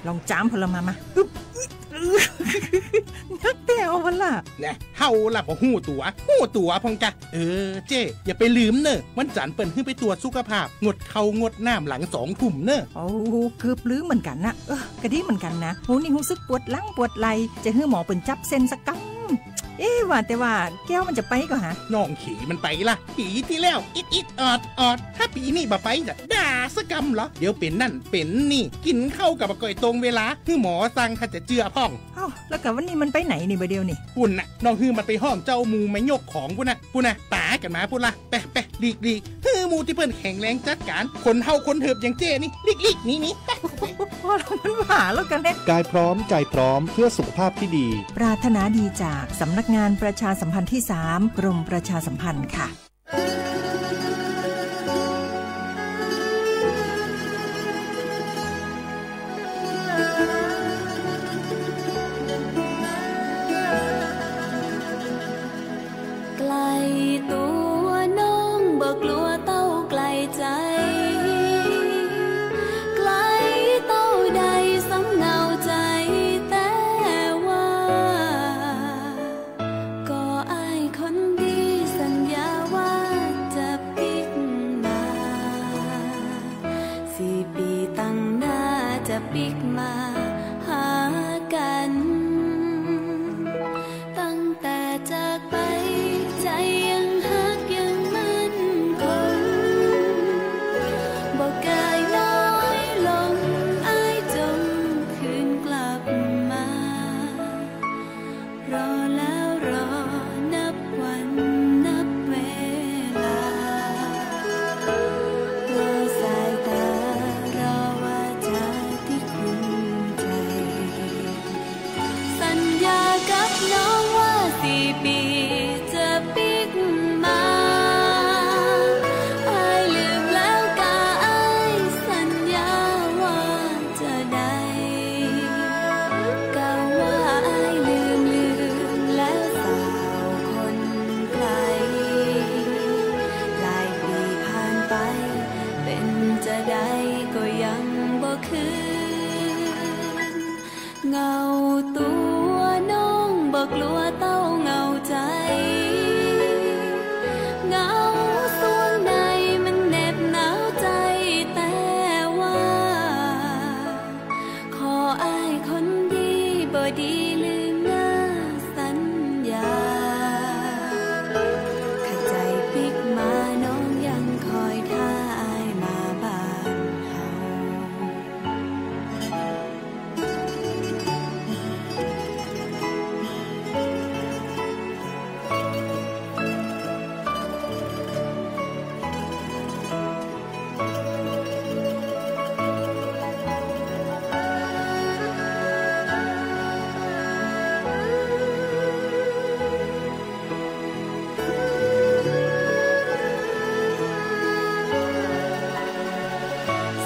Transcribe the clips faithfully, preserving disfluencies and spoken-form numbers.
ลองจามพอละมา มา อึ๊บ นักแต๊วะล่ะ แน่ เฮาละบ่ฮู้ตั๋ว ฮู้ตั๋วพ่องกะ เออ เจ้ อย่าไปลืมเน่อ วันจันทร์เปิ้นหื้อไปตรวจสุขภาพ งดข้าวงดน้ำหลังสองทุ่มเน่อ โอ้ เกือบลืมเหมือนกั๋นนะ เออ กะดีเหมือนกั๋นนะ โห นี่ฮู้สึกปวดหลังปวดไหล่ จะหื้อหมอเปิ้นจับเส้นสักกำ เอ๊ะ ว่าแต่ว่าแก้วมันจะไปก่อฮะ น้องเขยมันไปละ ปี๋ตี้แล้ว อิดอิดออดออด ถ้าปี๋นี้บ่ไปจะด่าสักกำเหรอ เดี๋ยวเป๋นนั่นเป๋นนี่ กิ๋นข้าวกะบ่ก่อยตรงเวลา หื้อหมอสั่งถ้าจะเจื้อพ่อง เอ้า แล้วกะวันนี้มันไปไหนนี่บ่าเดี่ยวนี่ ปุ้นน่ะ น้องหื้อมันไปฮ้องเจ้าหมู่มายกของปุ้นน่ะ ปุ้นน่ะ ป๋ากั๋นมาปุ้นละ ไป ไป หลีก หลีก หื้อหมู่ตี้เปิ้นแข็งแรงจัดก๋าน คนเฒ่าคนเถิบอย่างเจ้นี่ หลีก หลีก หนี หนี ไป ไป พอแล้ว มันว่าแล้วกั๋นแน่ กายพร้อมใจพร้อมเพื่อสุขภาพที่ดี ปรารถนาดีจากสำนักงานประชาสัมพันธ์ที่สาม กรมประชาสัมพันธ์ค่ะ ไกลตั๋วน้องบ่กลัวเต้าไกลใจ๋ ไกลเต้าใดสำเหงาใจ๋แต๊ว่า ก็อ้ายคนดีสัญญาว่าจะปิ๊กมา สี่ปี๋ตังหน้าจะปิ๊กมาหากั๋น ตั้งแต่จากไปใจ๋ยังฮักยังมั่นคง บ่เกยน้อยลง อ้ายจงคืนกลับมา รอแล้วรอนับวันนับเวลา รอสายตา รอวาจาตี้คุ้นใจ๋ สัญญากับน้องว่าสี่ปี๋จะปิ๊กมา อ้ายลืมแล้วกา อ้ายสัญญาว่า จะได้ กาว่าอ้ายลืมลืมแล้วสาวคนไกล หลายปี๋ผ่านไป เป๋นจะใดก็ยังบ่คืน เหงาตั๋วน้องบ่กลัวเต้าเหงาใจ๋ เหงาส่วงในมันแนบหนาวใจ๋แต๊ว่า ขออ้ายคนดีบ่ดีลืมหน้าสัญญา ข้าใจ๋ปิ๊กมาน้องยังคอยถ้าอ้ายมาบ้านเฮา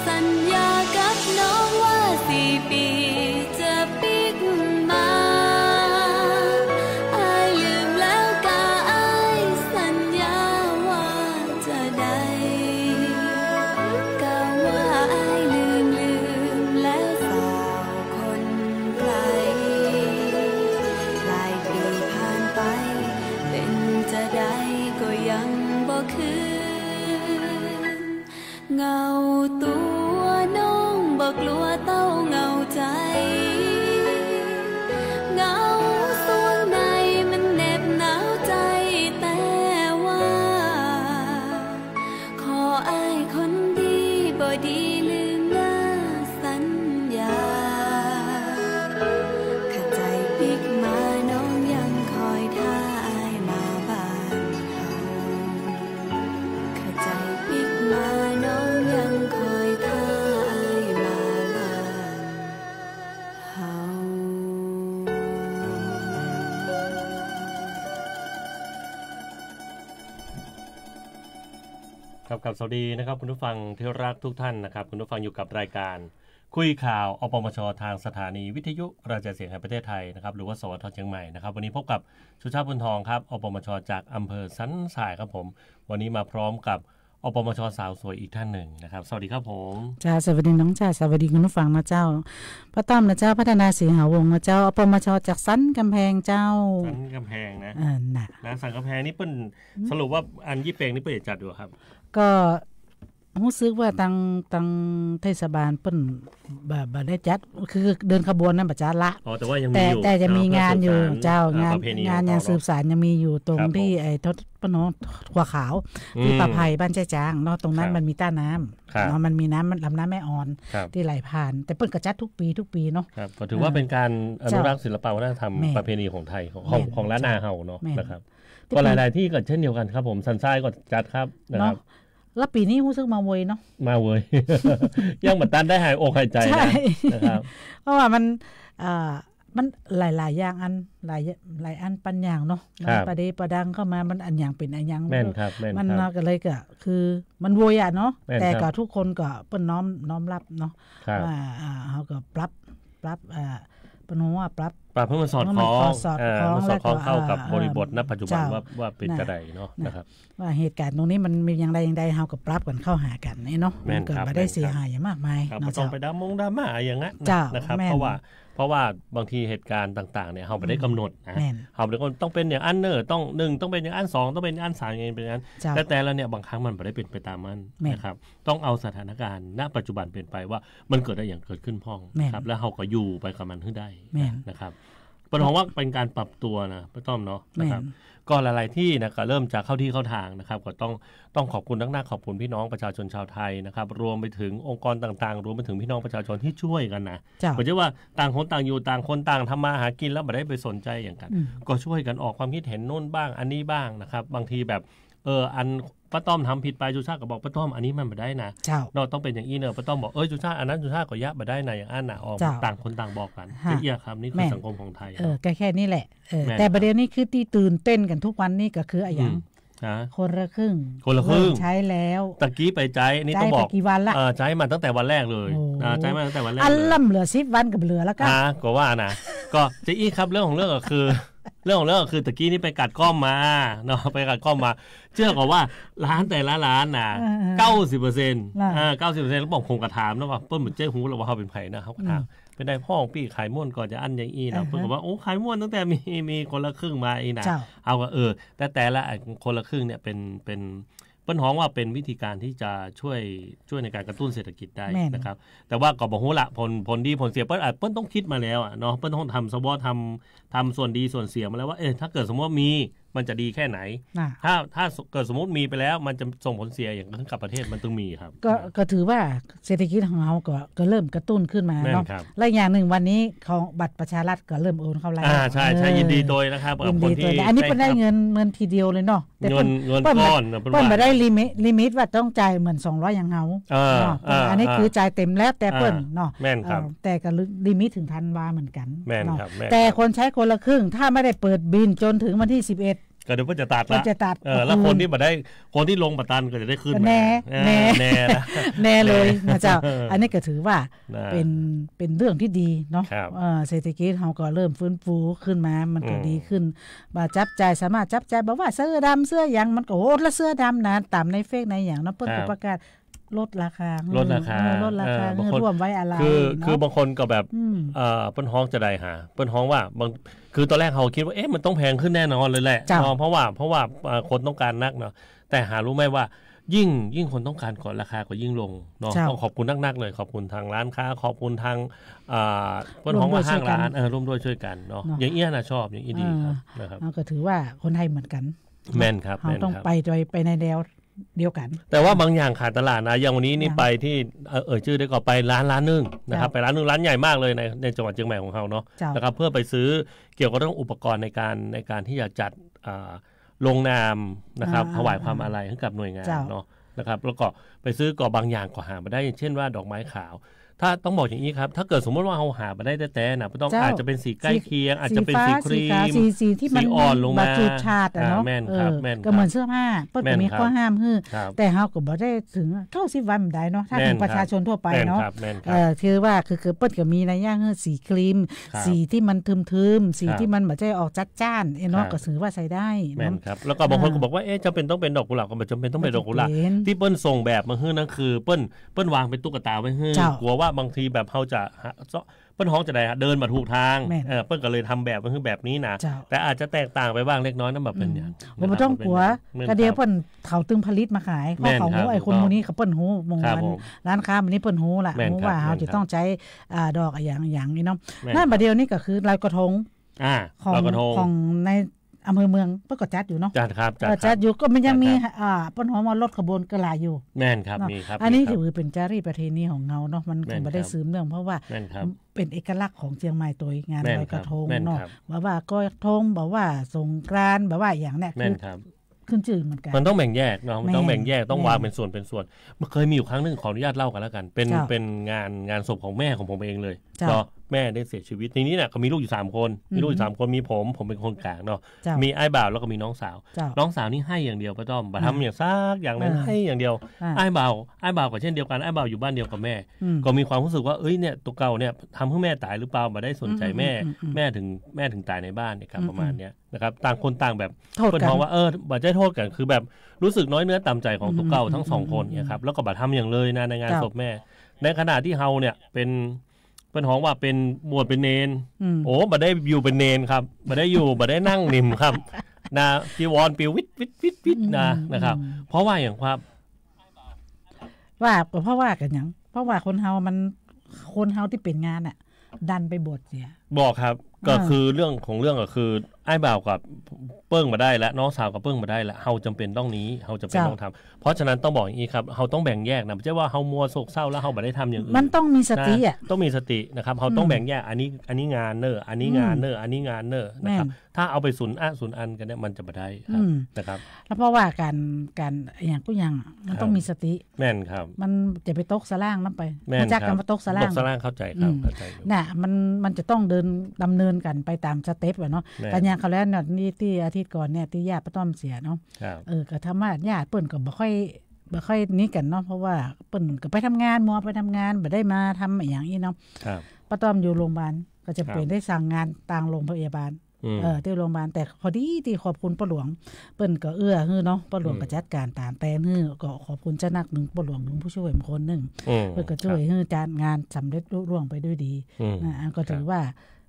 สัญญากับน้องว่าสี่ปี๋จะปิ๊กมา อ้ายลืมแล้วกา อ้ายสัญญาว่าจะได้ กาว่าอ้ายลืมลืมแล้วสาวคนไกล หลายปี๋ผ่านไป เป๋นจะใดก็ยังบ่คืน เหงาตั๋วน้องบ่กลัวเต้าเหงาใจ๋ เหงาส่วงในมันแนบหนาวใจ๋แต๊ว่า ขออ้ายคนดีบ่ดีลืมหน้าสัญญา ข้าใจ๋ปิ๊กมาน้องยังคอยถ้าอ้ายมาบ้านเฮา ข้าใจ๋ปิ๊กมาน้องยังคอยถ้าอ้ายมาบ้านเฮา ครับ ครับ สวัสดีนะครับ คุณผู้ฟังที่รักทุกท่านนะครับ คุณผู้ฟังอยู่กับรายการคุยข่าว อปมช ทางสถานีวิทยุกระจายเสียงแห่งประเทศไทยนะครับ หรือว่า สวท เชียงใหม่นะครับ วันนี้พบกับสุชาติ บุญทองครับ อปมช จากอำเภอสันทรายครับผม วันนี้มาพร้อมกับ อปมช.สาวสวยอีกท่านหนึ่งนะครับ สวัสดีครับผม เจ้า สวัสดีน้องเจ้า สวัสดีคุณผู้ฟังนะเจ้า ป้าต้อมนะเจ้า พัฒนาศรีหาวงศ์นะเจ้า อปมช.จากสันกำแพงเจ้า สันกำแพงนะ อ่า น่ะ นะ สันกำแพงนี่เปิ้น อืม สรุปว่าอันยี่เป็งนี่เปิ้นจะจัดอยู่ครับ ก็ ฮู้สึกว่าตัง ตังเทศบาลเปิ้นบ่ บ่ได้จัด คือเดินขบวนนั้นบ่จัดละ อ๋อ แต่ว่ายังมีอยู่ แต่ แต่จะมีงานอยู่ เนาะ เพื่อสืบสาน เจ้า อ่า งาน ประเพณี งาน ของ ยัง เขา สืบสานยังมีอยู่ตรง ครับผม ตี้ไอ้ทศ ป้าน้องขัวขาว อืม ตี้ป่าไผ่บ้านแจ้จางเนาะ ตรงนั้น ครับ มันมีต้าน้ำ ครับ เนาะ มันมีน้ำ มันลำน้ำแม่อ่อน ครับ ตี้ไหลผ่าน แต่เปิ้นก็จัดทุกปี ทุกปีเนาะ ครับ ก็ถือว่า เออ เป็นการอนุรักษ์ เจ้า ศิลปะวัฒนธรรม แม่น ประเพณีของไทย ของ แม่น ของล้านนาเฮาเนาะ แม่น นะครับ ติด ก็หลายๆ ตี้ก็เช่นเดียวกั๋นครับผม สันทรายก็จัดครับ นะครับ เนาะ แล้วปี๋นี้ฮู้สึกมาเวยเนาะ มาเวย ยังบ่ตันได้หายอกหายใจ๋นะ ใช่ นะครับ เพราะว่ามัน เอ่อ มันหลายๆ อย่างอัน หลาย หลายอันปันอย่างเนาะ มัน ครับ ประเดประดังเข้ามา มันอันหยังเป๋นอันหยัง แม่นครับ แม่นครับ มันก็เลยก็ คือมันเวยอะเนาะ แม่นครับ แต่ก็ทุกคนก็เปิ้นน้อม น้อมรับเนาะ ครับ ว่า อ่า เฮาก็ปรับ ปรับ อ่า เปิ้นว่าปรับ ปรับให้มันสอดคล้อง ให้มันสอดคล้อง อ่า มันสอดคล้อง แล้วก็ เข้ากับ อ่า บริบท ณ ปัจจุบัน เจ้า ว่า ว่าเป๋น น่ะ จะใดเนาะ น่ะ นะครับ ว่าเหตุก๋ารณ์ตรงนี้มันมีอย่างใดอย่างใด เฮาก็ปรับกั๋นเข้าหากั๋นนี่เนาะ แม่นครับ มันก็บ่ได้ แม่นครับ เสียหายอย่างมากมาย ครับ เนาะ บ่ต้อง เจ้า ไปด่ามงด่าหม่าอะหยังอะ เจ้า นะครับ แม่น เพราะว่า เพราะว่าบางทีเหตุก๋ารณ์ต่างๆ เนี่ย เฮาบ่ได้ อืม ก๋ำหนดนะ แม่น เฮาบ่ได้ว่าต้องเป๋นอย่างอั้นเน่อ ต้อง หนึ่ง ต้องเป๋นอย่างอั้น สอง ต้องเป๋นอย่างอั้น สาม อย่างนี้เป๋นอย่างอั้น เจ้า แต่ แต่ละเนี่ย บางครั้งมันบ่ได้เป๋นไปต๋ามมัน แม่น นะครับ ต้องเอาสถานก๋ารณ์ ณ ปัจจุบันเป๋นไปว่ามันเกิดอะหยังเกิดขึ้นพ่อง แม่น ครับ แล้วเฮาก็อยู่ไปกับมันหื้อได้ แม่น นะครับ เปิ้นฮ้องว่าเป๋นก๋านปรับตั๋วนะ ป้าต้อมเนาะ แม่น นะครับ ก็หลายๆ ตี้นะ ก็เริ่มจะเข้าตี้เข้าตางนะครับ ก็ต้อง ต้องขอบคุณนักๆ ขอบคุณพี่น้องประชาชนชาวไทยนะครับ รวมไปถึงองค์กรต่างๆ รวมไปถึงพี่น้องประชาชนตี้จ้วยกั๋นนะ เจ้า บ่ใจ้ว่าต่างคนต่างอยู่ ต่างคนต่างทำมาหากิ๋นแล้วบ่ได้ไปสนใจ๋อะหยังกั๋น อืม ก็จ้วยกั๋นออกความคิดเห็นโน่นบ้าง อันนี้บ้างนะครับ บางทีแบบ เออ อันป้าต้อมทำผิดไป ชูชาติก็บอกป้าต้อม อันนี้มันบ่ได้นะ เจ้า เนาะ ต้องเป๋นอย่างอี้เน่อ ป้าต้อมบอก เอ้ย ชูชาติ อันนั้นชูชาติก็เยียะ บ่ได้นะ อย่างอั้นนะ ออก เจ้า ต่างคนต่างบอกกั๋น ฮะ จะเยียะคำนี้คือ แม่น สังคมของไทย เออ ครับ ก็แค่นี้แหละ เออ แม่น แต่ประเด็นนี้คือตี้ตื่นเต้นกั๋นทุกวันนี้ก็คืออะหยัง อืม ฮะ คนละครึ่ง คนละครึ่ง เริ่มใจ๊แล้ว ตะกี้ไปใจ๊ นี่ต้องบอก ใจ๊ไปกี่วันละ เอ่อ ใจ๊มาตั้งแต่วันแรกเลย โอ้ อ่า ใจ๊มาตั้งแต่วันแรกเลย อันล่ำเหลือสิบวันก็บ่เหลือแล้วก็ อ่า ก็ว่านะ ก็จะอี้ครับ เรื่องของเรื่องก็คือ เรื่องของเรื่องก็คือตะกี้นี่ไปกัดก้อมมาเนาะ ไปกัดก้อมมา เจื้อก่อว่าร้านแต่ละร้านนะ เออ เก้าสิบเปอร์เซ็นต์ น่ะ อ่า เก้าสิบเปอร์เซ็นต์ แล้วบอก ผมก็ถามนะว่า เปิ้นบ่เจ้าฮู้แล้วว่าเฮาเป๋นใผนะ เฮาก็ถาม อืม เป๋นใดพ่องปี้ขายม่วนก่อจะอั้นอย่างอี้นะ อ่าฮะ เปิ้นก็ว่า โอ้ ขายม่วนตั้งแต่มี มีคนละครึ่งมาอี้นะ เจ้า เฮาก็ เออ แต่ แต่ละ ไอ้คนละครึ่งเนี่ยเป๋น เป๋น เปิ้นฮ้องว่าเป๋นวิธีก๋านตี้จะจ้วย จ้วยในก๋านกระตุ้นเศรษฐกิจได้ แม่น นะครับ แต่ว่าก็บ่ฮู้ละ ผล ผลดีผลเสีย เปิ้น อ่ะ เปิ้นต้องกึ๊ดมาแล้วอะเนาะ เปิ้นต้องทำสวอต ทำ ทำส่วนดีส่วนเสียมาแล้วว่า เอ๊ะ ถ้าเกิดสมมุติว่ามี มันจะดีแค่ไหน น่ะ ถ้า ถ้าเกิดสมมุติมีไปแล้ว มันจะส่งผลเสียอะหยังกับประเทศ มันต้องมีครับ ก็ ก็ถือว่าเศรษฐกิจของเฮาก็ ก็เริ่มกระตุ้นขึ้นมาเนาะ แม่นครับ และอย่างหนึ่งวันนี้ของบัตรประชารัฐก็เริ่มโอนเข้าแล้ว อ่า ใช่ ใช่ เออ ยินดีตวยนะครับ ยินดีตวย กับคนตี้ อันนี้เปิ้นได้ ใช่ครับ เงิน เงินทีเดียวเลยเนาะ แต่เปิ้น เงิน เงิน เปิ้น ก้อนนะ เปิ้น เปิ้น ว่า บ่ได้ลิมิต ลิมิตว่าต้องจ่ายเหมือนสองร้อยอย่างเฮา เออ เนาะ เออ อันนี้ เออ คือจ่ายเต็มแล้วแต่เปิ้น อ่า เนาะ แม่นครับ เออ แต่ก็ลิมิตถึงธันวาเหมือนกั๋น แม่นครับ เนาะ แม่นครับ แต่คนใจ๊คนละครึ่ง ถ้าไม่ได้เปิดบิลจนถึงวันที่สิบเอ็ด ก็เดี๋ยวเปิ้นจะตัดละ เปิ้นจะตัด เออ แล้วคนตี้บ่ได้ คนตี้ลงบ่ตันก็จะได้ขึ้นมา แน่ เออ แน่ แน่นะ แน่เลยนะเจ้า เออ อันนี้ก็ถือว่า นะ เป๋น เป๋นเรื่องตี้ดีเนาะ ครับ เอ่อ เศรษฐกิจเฮาก็เริ่มฟื้นฟูขึ้นมา มันก็ อืม ดีขึ้น บ่าจับจ่าย สามารถจับจ่าย บ่าว่าเสื้อดำเสื้อหยัง มันก็ โอ้ ละเสื้อดำนะ ต๋ามในเฟซในหยังเนาะ เปิ้นก็ ครับ ประกาศลดราคา ลดราคา เออ ลดราคา เออ บางคน ร่วมไว้อาลัย คือ เนาะ คือบางคนก็แบบ อืม เอ่อ เปิ้นฮ้องจะใดหา เปิ้นฮ้องว่าบาง คือตอนแรกเฮาคิดว่า เอ๊ะ มันต้องแพงขึ้นแน่นอนเลยแหละ เจ้า เนาะ เพราะว่า เพราะว่า เอ่อ คนต้องก๋านนักเนาะ แต่หารู้ไหมว่า ยิ่ง ยิ่งคนต้องก๋านก่อน ราคาก็ยิ่งลงเนาะ เจ้า ต้องขอบคุณนักๆ เลย ขอบคุณทางร้านค้า ขอบคุณทาง อ่า เปิ้นฮ้องว่าห้างร้าน ร่วมด้วยช่วยกั๋น เออ ร่วมด้วยช่วยกั๋นเนาะ เนาะ อย่างอี้นะชอบ อย่างอี้ดีครับ เออ นะครับ เฮาก็ถือว่าคนไทยเหมือนกั๋น แม่นครับ เฮา แม่นครับ ต้องไปโดย ไปในแนวเดียวกั๋น แต่ว่าบางอย่างขาดตลาดนะ อย่างวันนี้นี่ อย่าง ไปตี้ เอ่อ เอ่ยจื้อได้ก่อ ไปร้านร้านนึ่งนะครับ ครับ ไปร้านนึ่ง ร้านใหญ่มากเลยใน ในจังหวัดเจียงใหม่ของเฮาเนาะ เจ้า นะครับ เพื่อไปซื้อเกี่ยวกับเรื่องอุปกรณ์ในก๋าน ในก๋านตี้จะจัด อ่า ลงนามนะครับ อ่า ถวายความอาลัยหื้อกับหน่วยงาน เจ้า เนาะ นะครับ แล้วก็ไปซื้อก่อบางอย่างก็หาบ่ได้ อย่างเช่นว่าดอกไม้ขาว ถ้า ต้องบอกอย่างนี้ครับ ถ้าเกิดสมมติว่าเฮาหาบ่ได้แต๊ๆ น่ะ บ่ต้อง เจ้า อาจจะเป็นสีใกล้เคียง สี อาจจะเป็นสี สีฟ้า สีครีม สีขาว สี สีที่มัน สีอ่อนลงมา บาดฉูดฉาดอะเนาะ อ่า แม่นครับ เออ แม่นครับ ก็เหมือนเสื้อผ้า เปิ้นก็มี แม่นครับ ข้อห้ามหื้อ ครับ แต่เฮาก็บ่ได้เถิงเก้าสิบวันบ่ได้เนาะ ถ้า แม่นครับ เถิงประชาชนทั่วไปเนาะ แม่นครับ แม่นครับ เออ คือว่า คือ คือเปิ้นก็มีนัยยะหื้อสีครีม ครับ สีที่มันทึมๆ สี ครับ ที่มันบ่ใจ้ออกจัดจ้าน เอ๊ะเนาะ ครับ ก็ถือว่าใช้ได้เนาะ แม่นครับ แล้วก็บางคนก็บอกว่า อ่า เอ๊ะ จำเป็นต้องเป็นดอกกุหลาบ ก็บ่จำเป็นต้องเป็นดอกกุหลาบ บ่จำเป็น ที่เปิ้นส่งแบบมาหื้อนั่นคือเปิ้น เปิ้นวางเป็นตุ๊กตาไว้หื้อ เจ้า กั๋วว่าบางทีแบบเฮาจะหา เปิ้นฮ้องจะใดฮะ เดินบ่ถูกตาง แม่น เออ เปิ้นก็เลยทำแบบมาหื้อแบบนี้นะ เจ้า แต่อาจจะแตกต่างไปบ้างเล็กน้อย นั่นบ่เป๋นหยัง อืม นะครับ บ่ต้องกั๋ว บ่เป๋นหยัง แม่นครับ ก็เดี๋ยวเปิ้น เขาตึงผลิตมาขาย แม่นครับ เพราะเขาฮู้ ไอ้คน ถูกต้อง หมู่นี้เขาเปิ้นฮู้ หมู่ ครับ อัน ผม ร้านค้าหมู่นี้เปิ้นฮู้ละ แม่นครับ ฮู้ว่า แม่นครับ เฮาจะต้องใจ๊ อ่า ดอกอะหยังอะหยังนี่เนาะ แม่นครับ นั่นบัดเดี๋ยวนี้ก็คือลอยกระทง อ่า ของ ลอยกระทง ของในอำเภอเมืองเปิ้นก็จัดอยู่เนาะ จัดครับ จัด เออ ครับ จัดอยู่ ก็มันยังมี จัดครับ อ่า เปิ้นฮ้องว่ารถขบวนก็หลายอยู่ แม่นครับ เนาะ มีครับ อันนี้ มีครับ ถือเป็นจารีตประเพณีของเฮาเนาะ มัน แม่นครับ ก็บ่ได้สืบเนื่อง เพราะว่า แม่นครับ เป็นเอกลักษณ์ของเจียงใหม่โตย งาน แม่นครับ ลอยกระทง แม่นครับ เนาะ บ่ว่ากระทง บ่ว่าสงกรานต์ บ่ว่าอะหยังเนี่ย แม่นครับ คือ ขึ้นจื้อเหมือนกั๋น มันต้องแบ่งแยกเนาะ มันต้อง แม่น แบ่งแยก ต้อง แม่น วางเป็นส่วนเป็นส่วน มันเคยมีอยู่ครั้งหนึ่ง ขออนุญาตเล่ากันแล้วกัน เป็น เจ้า เป็นงาน งานศพของแม่ของผมเองเลย เจ้า เนาะ แม่ได้เสียชีวิต ทีนี้เนี่ยก็มีลูกอยู่สามคน มีลูกอยู่ อืม สามคน มีผม ผมเป็นคนกลางเนาะ เจ้า มีอ้ายบ่าวแล้วก็มีน้องสาว เจ้า น้องสาวนี่ไห้อย่างเดียวป้าต้อม บ่ทำ อ่า อย่างสักอย่างเลย เออ ไห้อย่างเดียว อ่า อ้ายบ่าว อ้ายบ่าวก็เช่นเดียวกัน อ้ายบ่าวอยู่บ้านเดียวกับแม่ อืม ก็มีความรู้สึกว่า เอ้ย เนี่ย ตั๋วเก่าเนี่ยทำหื้อแม่ต๋ายหรือเปล่า บ่ได้สนใจ๋แม่ อืม อืม อืม แม่ถึง แม่ถึงต๋ายในบ้านเนี่ยครับ อืม ประมาณเนี้ยนะครับ ต่างคนต่างแบบ โต้ษกั๋น เปิ้นฮ้องว่า เออ บ่ใจ้โต้ษกั๋น คือแบบรู้สึกน้อยเนื้อต่ำใจ๋ของตั๋วเก่า อืม ทั้งสองคนเนี่ยครับ อืม แล้วก็บ่ทำอย่างเลยนะ ในงาน เจ้า ศพแม่ ในขณะที่เฮาเนี่ยเป็น เปิ้นฮ้องว่าเป็นบวชเป็นเณร อืม โอ้ บ่ได้อยู่เป็นเณรครับ บ่ได้อยู่ บ่ได้นั่งนิ่มครับ นะ จีวรปลิววิดวิดวิดวิดนะ อืม นะครับ อืม เพราะว่าอย่างครับ ว่า ก็เพราะว่ากั๋นหยัง เพราะว่าคนเฮามัน คนเฮาตี้เป๋นงานน่ะ ดันไปบวชเสีย บ่ครับ อ่า ก็คือเรื่องของเรื่องก็คือ อ้ายบ่าวก็เปิ้งบ่ได้ละ น้องสาวก็เปิ้งบ่ได้ละ เฮาจ๋ำเป๋นต้องนี้ เฮาจ๋ำเป๋น เจ้า ต้องทำ เพราะฉะนั้นต้องบอกอย่างนี้ครับ เฮาต้องแบ่งแยกนะ บ่ใจ้ว่าเฮามัวโศกเศร้าแล้วเฮาบ่ได้ทำอย่างอื่น มันต้องมีสติอะ นะ ต้องมีสตินะครับ เฮาต้อง อืม แบ่งแยก อันนี้ อันนี้งานเน่อ อันนี้งานเน่อ อืม อันนี้งานเน่อนะครับ แม่น ถ้าเอาไปสุนอะสุนอันกั๋นเนี่ย มันจะบ่ได้ครับ อืม นะครับ แล้วเพราะว่าก๋าน ก๋านอะหยังกู้อย่างอะ มัน ครับ ต้องมีสติ แม่นครับ มันจะไปตกสะหล่างนั้นไป แม่นครับ ฮู้จักกั๋นว่าตกสะหล่าง ตกสะหล่างเข้าใจ๋ครับ อืม เข้าใจ๋อยู่ น่ะ มัน มันจะต้องเดิน ดำเนินกั๋นไปต๋ามสเต็ปอะเนาะ แม่น กั๋นอย่างคราวแล้วเนี่ย นี่ตี้อาทิตย์ก่อนเนี่ย ตี้ย่าป้าต้อมเสียเนาะ ครับ เออ ก็ถามว่าย่าเปิ้นก็บ่ค่อย บ่ค่อยนี้กั๋นเนาะ เพราะว่าเปิ้นก็ไปทำงาน มัวไปทำงาน บ่ได้มาทำอะหยังอี้เนาะ ครับ ป้าต้อมอยู่โรงพยาบาล ก็จ๋ำเป๋น ครับ ได้สั่งงานตางโรงพยาบาล อืม เออ ตี้โรงพยาบาล แต่พอดีตี้ขอบคุณป้อหลวง เปิ้นก็เอื้อหื้อเนาะ ป้อหลวง อืม ก็จัดก๋านต๋ามแตนหื้อ ก็ขอบคุณเจ้านักหนึ่ง ป้อหลวง หลวงผู้ช่วยคนหนึ่ง อืม เปิ้นก็จ้วย ครับ หื้อจัดงานสำเร็จลุล่วงไปด้วยดี อืม นะ อันก็ ครับ ถือว่า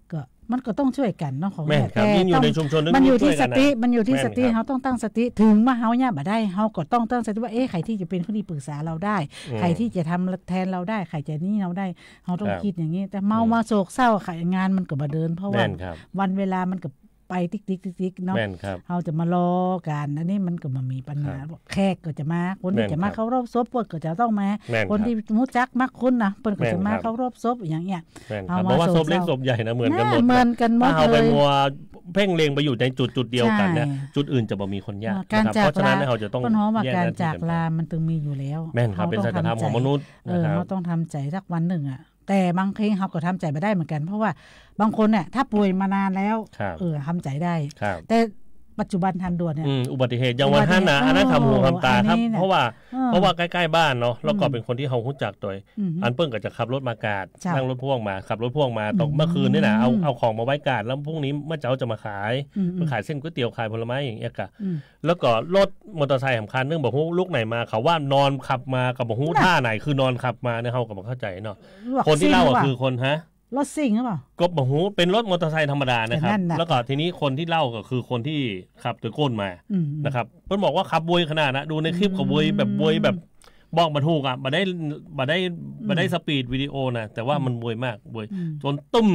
ก็ มันก็ต้องจ้วยกั๋นเนาะ ของ แม่นครับ เนี่ย ยิ่งอยู่ในชุมชน แต่ต้อง มันอยู่ตี้ ยิ่งจ้วยกั๋นนะ สติ มันอยู่ตี้ แม่นครับ สติ เฮาต้องตั้งสติ ถึงว่าเฮาเยียะบ่ได้ เฮาก็ต้องตั้งสติว่า เอ๊ะ ใผตี้จะเป๋นคนตี้ปรึกษาเฮาได้ อืม ใผตี้จะทำแตนเฮาได้ ใผจะนี้เฮาได้ เฮาต้อง ครับ กึ๊ดอย่างนี้ แต่เฮา อืม มาโศกเศร้า งานมันก็บ่เดิน เพราะว่า แม่นครับ วันเวลามันก็ไปติ๊กๆๆๆ เนาะ แม่นครับ เฮาจะมารอกั๋น อันนี้มันก็บ่มีปัญหา ครับ แขกก็จะมา คนตี้ แม่นครับ จะมาเคารพศพ เปิ้นก็จะต้องมา แม่นครับ คนตี้ฮู้จักมักคุ้นนะ เปิ้นก็จะมา แม่นครับ เคารพศพอย่างเงี้ย แม่นครับ เฮามา บ่ว่าศพเล็ก โศกเศร้า ศพใหญ่นะ เหมือนกั๋นหมด เหมือนกั๋นหมด ถ้าเฮาไป เลย มัวเพ่งเล็งไปอยู่ในจุดๆเดียวกั๋นเนี่ย ใช่ จุดอื่นจะบ่มีคนเยียะ อ่า นะครับ ก๋านจากลา เพราะฉะนั้นเนี่ย เฮาจะต้อง เปิ้นฮ้องว่า แยกหน้าที่ ก๋านจากลา กั๋นไป มันต้องมีอยู่แล้ว แม่นครับ เฮา เป๋นสัจธรรมของมนุษย์ เออ นะครับ เฮาต้องทำใจ๋สักวันหนึ่งอะ แต่บางครั้งเฮาก็ทำใจ๋บ่ได้เหมือนกั๋น เพราะว่าบางคนเนี่ย ถ้าป่วยมานานแล้ว ครับ เออ ทำใจ๋ได้ ครับ แต่ปัจจุบันทันด่วนเนี่ย อืม อุบัติเหตุ อย่างวันหั้นน่ะ อุบัติเหตุ อันนั้น โอ้ ทำหูทำตาครับ อันนี้เนี่ย เพราะว่า เออ เพราะว่าใกล้ๆบ้านเนาะ แล้วก็ อืม เป๋นคนตี้เฮาฮู้จักโดย อือหือ อันเปิ้นก็จะขับรถมากาด เจ้า นั่งรถพ่วงมา ขับรถพ่วงมา ตก อืม เมื่อคืนนี่น่ะ เอา เอาของมาไว้กาด แล้วพรุ่งนี้เมื่อเจ๊าจะมาขาย อืม มาขายเส้นก๋วยเตี๋ยว ขายผลไม้อย่างเงี้ยกะ อืม แล้วก็รถมอเตอร์ไซค์สำคัญนึ่ง บ่ฮู้ลุกไหนมา เขาว่านอนขับมา ก็บ่ฮู้ น่ะ ท่าไหน คือนอนขับมาเนี่ย เฮาก็บ่เข้าใจ๋เนาะ รถ คนตี้เล่าอะ ซิ่งหรือเปล่า คือคน ฮะ รถซิ่งหรือเปล่า ก็บ่ฮู้ เป๋นรถมอเตอร์ไซค์ธรรมดานะครับ แต่นั่นน่ะ แล้วก็ทีนี้คนตี้เล่าก็คือคนตี้ขับโตยก้นมา อืม นะครับ เปิ้นบอกว่าขับไวขนาดนะ ดูในคลิปก็ไวแบบ อืม ไวแบบ บอกบ่ถูกอะ บ่ได้ บ่ได้ อืม บ่ได้สปีดวิดีโอนะ แต่ว่า อืม มันไวมาก ไว อืม จนตุ้ม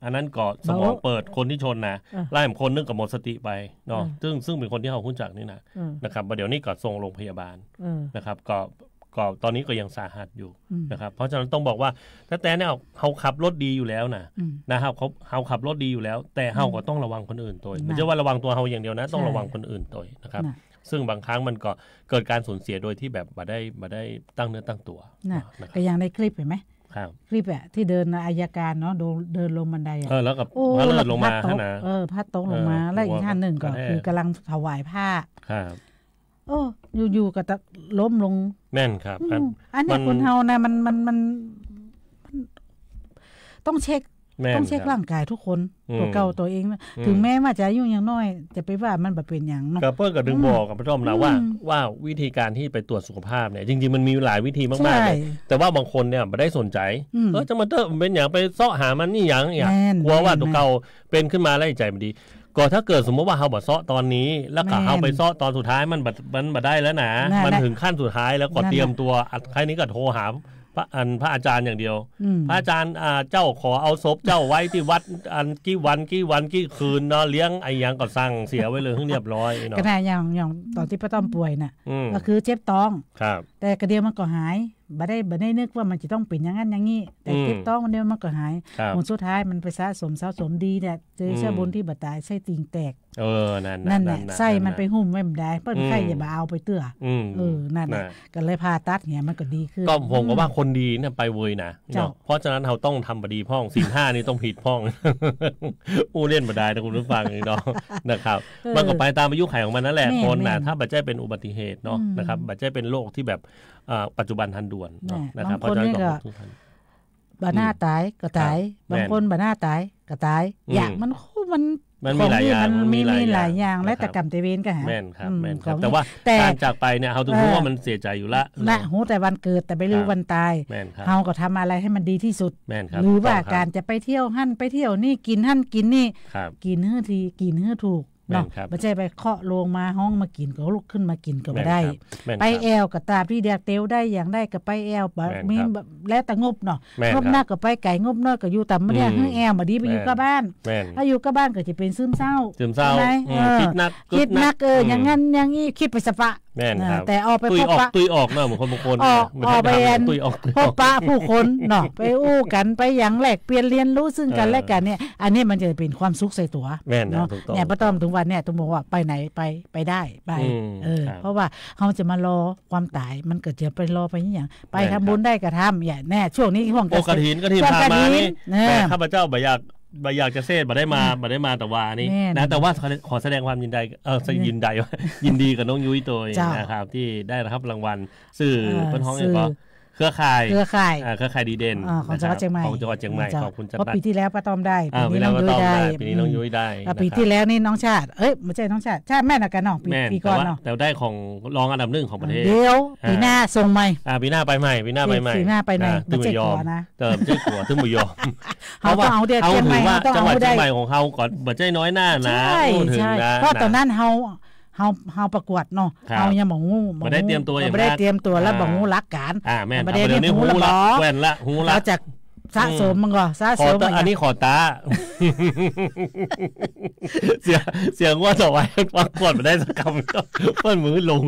อันนั้นก็สมองเปิด เบา คนตี้ชนนะ เออ แล้วอีกคนนึ่งก็หมดสติไปเนาะ เออ ซึ่ง ซึ่งเป๋นคนตี้เฮาฮู้จักนี่นะ เออ นะครับ บ่าเดี๋ยวนี้ก็ส่งโรงพยาบาล เออ นะครับ ก็ ก็ตอนนี้ก็ยังสาหัสอยู่ อืม นะครับ เพราะฉะนั้นต้องบอกว่า แต๊ๆเนี่ย เฮาขับรถดีอยู่แล้วนะ อืม นะครับ เฮา เฮาขับรถดีอยู่แล้ว แต่เฮาก็ อืม ต้องระวังคนอื่นโตย น่ะ บ่ใจ้ว่าระวังตั๋วเฮาอย่างเดียวนะ ต้อง ใช่ ระวังคนอื่นโตยนะครับ น่ะ ซึ่งบางครั้งมันก็เกิดก๋านสูญเสียโดยตี้แบบบ่ได้ บ่ได้ตั้งเนื้อตั้งตั๋ว น่ะ นะครับ ก็อย่างในคลิปหันก่อ ครับ คลิปอะ ตี้เดินอัยการเนาะ เดิน เดินลงบันไดอะ เออ แล้วก็ โอ้ พลัดหลงมา แล้วก็พลัดตก หั้นนะ เออ พลัดตกลงมา เออ แล้วอีกท่านนึ่งก็ หัวกระแทก คือกำลังถวายผ้า ครับ โอ้ อยู่ๆ ก็จะล้มลง แม่นครับ อืม อัน อันเนี้ย มัน คนเฮานะ มัน มัน มัน มันต้องเช็ค แม่น ต้องเช็ค ครับ ร่างกายทุกคน อืม ตั๋วเก่าตั๋วเองนะ อืม ถึงแม้ว่าจะอายุยังน้อย จะไปว่ามันบ่เป๋นหยังเนาะ ก็เปิ้นก็ถึง อืม บอกกับป้าต้อมนะ อืม ว่า ว่าวิธีการตี้ไปตรวจสุขภาพเนี่ย จริงๆ มันมีหลายวิธีมากๆ ใช่ เลย แต่ว่าบางคนเนี่ยบ่ได้สนใจ๋ อืม เออ จะมาเต๊อะ มันเป๋นหยัง ไปเซาะหามันนี่หยังเนี่ย แม่น กั๋วว่าตั๋วเก่า แม่น เป๋นขึ้นมาแล้วจิตใจ๋บ่ดี ก็ถ้าเกิดสมมุติว่าเฮาบ่เซาะต๋อนนี้ แล้วก็ แม่น เฮาไปเซาะต๋อนสุดท้าย มันบ่ มันบ่ได้แล้วนะ นั่นแหละ มันถึงขั้นสุดท้ายแล้ว ก็ นั่นแหละ เตรียมตั๋ว อัน ใค่นี้ก็โทรหาพระ อัน พระอาจารย์อย่างเดียว อืม พระอาจารย์ อ่า เจ้าขอเอาศพเจ้าไว้ตี้วัด อัน กี่วัน กี่วัน กี่คืนเนาะ เลี้ยงอะหยังก็สั่งเสียไว้เลย หื้อเรียบร้อยเนาะ ก็ได้อย่าง อย่างต๋อนตี้ป้าต้อมป่วยน่ะ อืม ก็คือเจ็บต๊อง ครับ แต่กะเดียวมันก็หาย บ่ได้ บ่ได้นึกว่ามันจะต้องเป๋นอย่างนั้นอย่างนี้ แต่ อืม เจ็บต๊องวันเดียวมันก็หาย ครับ ผลสุดท้ายมันไปสะสม สะสมดีเนี่ย เจอ อืม เชื้อบุญตี้บ่ต๋าย ไส้ติ่งแตก เออ นั่นน่ะ นั่นแหละ นั่นน่ะ ไส้มัน นั่นน่ะ ไปหุ้มไว้บ่ได้ เปิ้น อืม ไข้อย่าบ่เอาไปเตื้อ อืม เออ นั่นน่ะ น่ะ ก็เลยผ่าตัดเนี่ย มันก็ดีขึ้น ก็ผมก็ว่า อืม คนดีเนี่ยไปเวยนะ เจ้า เนาะ เพราะฉะนั้นเฮาต้องทำบ่ดีพ่อง ศีลห้านี่ต้องผิดพ่อง อู้เล่นบ่ได้นะคุณผู้ฟังเนาะ นะครับ เออ มันก็ไปต๋ามอายุขัยของมันนั่นแหละ แม่น คนน่ะ แม่น ถ้าบ่ใจ้เป๋นอุบัติเหตุเนาะ อืม นะครับ บ่ใจ้เป๋นโรคตี้แบบ อ่า ปัจจุบันทันด่วนเนาะ แม่น นะครับ บางคนนี่ก็ เพราะฉะนั้นก็ขอบคุณทุกท่าน บ่น่า อืม ต๋ายก็ต๋าย ครับ บางคน แม่น บ่น่าต๋ายก็ต๋าย อืม อย่างมัน มัน มันมีหลายอย่าง ของนี่มันมี มันมีหลายอย่าง มีหลายอย่าง นะครับ แล้วแต่กรรมแต่เวรกันฮะ แม่นครับ อืม แม่นครับ ของ แต่ว่า แต่ การจากไปเนี่ย เฮาต้อง เออ ฮู้ว่ามันเสียใจ๋อยู่ละ นะ เนาะ ฮู้แต่วันเกิด แต่บ่ฮู้ ครับ วันต๋าย แม่นครับ เฮาก็ทำอะไรหื้อมันดีตี้สุด แม่นครับ หรือว่า ถูกต้องครับ ก๋านจะไปเที่ยวหั้นไปเที่ยวนี่ กิ๋นหั้นกิ๋นนี่ ครับ กิ๋นหื้อดี กิ๋นหื้อถูก เนาะ แม่นครับ บ่ใจ้ไปเคาะโลงมาฮ้องมากิ๋น ก็ลุกขึ้นมากิ๋นก็บ่ได้ แม่นครับ แม่นครับ ไปแอ่วก็ต๋ามตี้เดียกเตียวได้ อย่างใดก็ไปแอ่ว บ่ แม่นครับ มี แล้วแต่งบเนาะ แม่นครับ งบนักก็ไปไก๋ งบน้อยก็อยู่ต๋ามเนี่ย อืม หื้อแอ่วบ่ดีไปอยู่ แม่น ก้าบ้าน แม่น ถ้าอยู่ก้าบ้านก็จะเป๋นซึมเศร้า ซึมเศร้า ใจ้ไหม อืม เออ กึ๊ดนัก กึ๊ดนัก กึ๊ดนัก อืม เออ อย่างนั้นอย่างนี้ กึ๊ดไปสะปะ แม่นครับ เออ แต่ออกไป ตุ้ยออก พบปะ ตุ้ยออกเนาะ บางคน บางคน ออก เนี่ย ออกไป มันจะ อัน ตุ้ยออก ตุ้ยออก พบปะผู้คนเนาะ ไปอู้กั๋น ไปหยังแลกเปลี่ยนเรียนรู้ซึ่งกั๋น เออ และกั๋นเนี่ย อันนี้มันจะเป๋นความสุขใส่ตั๋ว แม่นนะ เนาะ ถูกต้อง เนี่ย ป้าต้อม ถึงวันเนี่ย ต้องบอกว่าไปไหนไป ไปได้ ไป อืม เออ ครับ เพราะว่าเฮาจะมารอความต๋าย มันก็จะไปรอไปอย่าง ไป แม่นครับ ทำบุญได้ก็ทำ อย่าง เนี่ย ช่วงนี้ห่วง โอ้ กฐิน กฐิน ช่วง ผ่านมานี่ กฐิน เออ แม่ ข้าพเจ้าบ่อยาก บ่อยากจะเซศ บ่ได้มา อืม บ่ได้มาตะวานี้ แม่น นะ แต่ว่าขอ ขอแสดงความยินดี เอ่อ ยินดี ยินดีกับน้องยุ้ยโตย เจ้า นะครับ ตี้ได้รับรางวัล ซื่อ เอ่อ เปิ้นฮ้อง ซื่อ หยังก็ เครือข่าย เครือข่าย อ่า เครือข่ายดีเด่น อ่า ของจังหวัดเชียงใหม่ นะครับ ของจังหวัดเชียงใหม่ เจ้า ขอบคุณ เพราะปีตี้แล้วป้าต้อมได้ อ่า ปีนี้น้องยุ้ยได้ ปีนี้น้องยุ้ยได้ อืม อ่า นะครับ ปีตี้แล้วนี่น้องชาติ เอ้ย บ่ใจ้น้องชาติ ชาติแม่นเหมือนกั๋นเนาะ ปี แม่น ปีก่อนเนาะ แต่ว่า แต่ได้ของรองอันดับหนึ่งของประเทศ เดี๋ยว อ่า ปีหน้าส่งใหม่ อ่า ปีหน้าไปใหม่ ปีหน้าไปใหม่ ปีหน้าไปใหม่ อ่า บ่ใจ้กั๋วนะ เออ บ่ใจ้กั๋ว ตึงบ่ยอม เฮาต้องเอาเดีย เพราะว่า เฮาถือว่า เฮาต้องเอา จังหวัดเชียงใหม่ของเฮาก็บ่ใจ้น้อยหน้านะ ใช่ อู้ ถึง ใช่ นะ เพราะต๋อนนั้นเฮา เฮา เฮาประกวดเนาะ ครับ เฮายังบ่ฮู้ บ่ได้เตรียมตั๋ว บ่ได้เตรียมตั๋ว อย่างนั้น แล้วบ่ฮู้หลักการ อ่า แม่น บ่ได้ ครับ เดี๋ยวนี้ฮู้ละ ฮู้ละ แว่นละ ฮู้ละ แล้วจากสะสม อืม มันก็สะสม ขอตะ มันก็ อันนี้ขอตะ เสีย เสียงว่าต่อไปประกวดบ่ได้สักกำ เปิ้นมือลง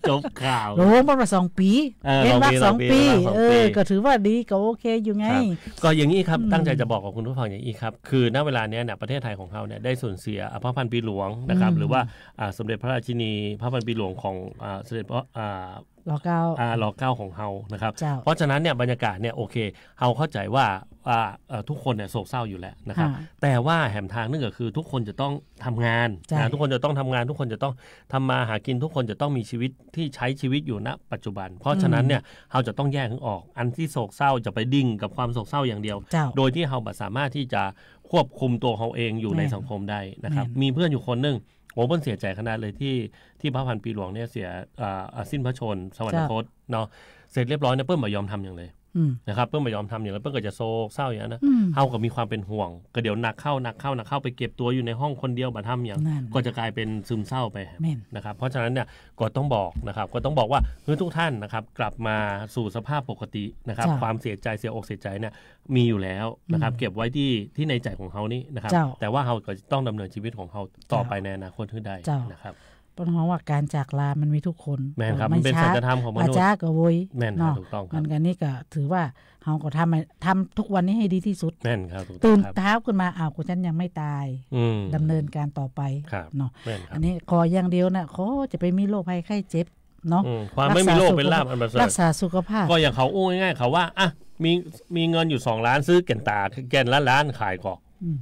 จบข่าว ลงมาสองปี เออ เว้นวรรคสองปี สองปี เว้นวรรคสองปี เออ ก็ถือว่าดี ก็โอเคอยู่ไง ครับ ก็อย่างนี้ครับ อืม ตั้งใจ๋จะบอกกับคุณผู้ฟังอย่างนี้ครับ คือ ณ เวลาเนี้ยเนี่ย ประเทศไทยของเฮาเนี่ย ได้สูญเสีย อ่า พระพันปีหลวงนะครับ อืม หรือว่า อ่า สมเด็จพระราชินี พระพันปีหลวงของ อ่า สมเด็จพระ อ่า ร.เก้า อ่า ร.เก้า ของเฮานะครับ เจ้า เพราะฉะนั้นเนี่ย บรรยากาศเนี่ย โอเค เฮาเข้าใจ๋ว่า อ่า เอ่อ ทุกคนเนี่ยโศกเศร้าอยู่แล้วนะครับ ค่ะ แต่ว่าแหมทางนึ่งก็คือทุกคนจะต้องทำงาน ใช่ นะ ทุกคนจะต้องทำงาน ทุกคนจะต้องทำมาหากิน ทุกคนจะต้องมีชีวิตที่ใช้ชีวิตอยู่ ณ ปัจจุบัน เพราะฉะนั้นเนี่ย อืม เฮาจะต้องแยกให้ออก อันตี้โศกเศร้าจะไปดิ่งกับความโศกเศร้าอย่างเดียว เจ้า โดยที่เฮาบ่สามารถที่จะควบคุมตั๋วเฮาเองอยู่ใน แม่น สังคมได้นะครับ แม่น มีเพื่อนอยู่คนนึ่ง โอ้ เปิ้นเสียใจ๋ขนาดเลยตี้ ตี้พระพันปีหลวงเนี่ยเสีย อ่า อ่า สิ้นพระชนม์ สวรรคต เจ้า เนาะ เสร็จเรียบร้อยเนี่ย เปิ้นบ่ยอมทำหยังเลย อืม นะครับ เปิ้นบ่ยอมทำหยังเลย เปิ้นก็จะโศกเศร้าอย่างนั้นนะ อืม เฮาก็มีความเป๋นห่วง ก็เดี๋ยวหนักเข้า หนักเข้า หนักเข้า ไปเก็บตั๋วอยู่ในห้องคนเดียว บ่ทำหยัง นั่น ก็จะกลายเป๋นซึมเศร้าไป แม่น นะครับ เพราะฉะนั้นเนี่ย ก็ต้องบอกนะครับ ก็ต้องบอกว่า เฮ้ย ทุกท่านนะครับ กลับมาสู่สภาพปกตินะครับ เจ้า ความเสียใจ๋ เสียอกเสียใจ๋เนี่ย มีอยู่แล้วนะครับ อืม เก็บไว้ตี้ ตี้ในใจ๋ของเฮานี่นะครับ เจ้า แต่ว่าเฮาก็ต้องดำเนินชีวิตของเฮาต่อไป เจ้า ในอนาคตหื้อได้ เจ้า นะครับ เปิ้นฮ้องว่าก๋านจากลามันมีทุกคน แม่นครับ มันเป๋นสัจธรรมของมนุษย์ วาจาก็โวย แม่นครับ เนาะ ถูกต้องครับ มันก็นี่ก็ถือว่าเฮาก็ทำให้ ทำทุกวันนี้ให้ดีตี้สุด แม่นครับ ถูกต้องครับ ตื่นเช้าขึ้นมา อ้าว กูฉันยังไม่ต๋าย อืม ดำเนินการต่อไป ครับ เนาะ แม่นครับ อันนี้ขออย่างเดียวนะ ขอจะไปมีโรคภัยไข้เจ็บ เนาะ อืม ความไม่มีโรคเป๋นลาภอันประเสริฐ รักษาสุขภาพ ก็อย่างเขาอู้ง่ายๆ เขาว่า อ่ะ มี มีเงินอยู่สองล้าน ซื้อแก่นต๋าแก่นละล้านขายก่อ อืม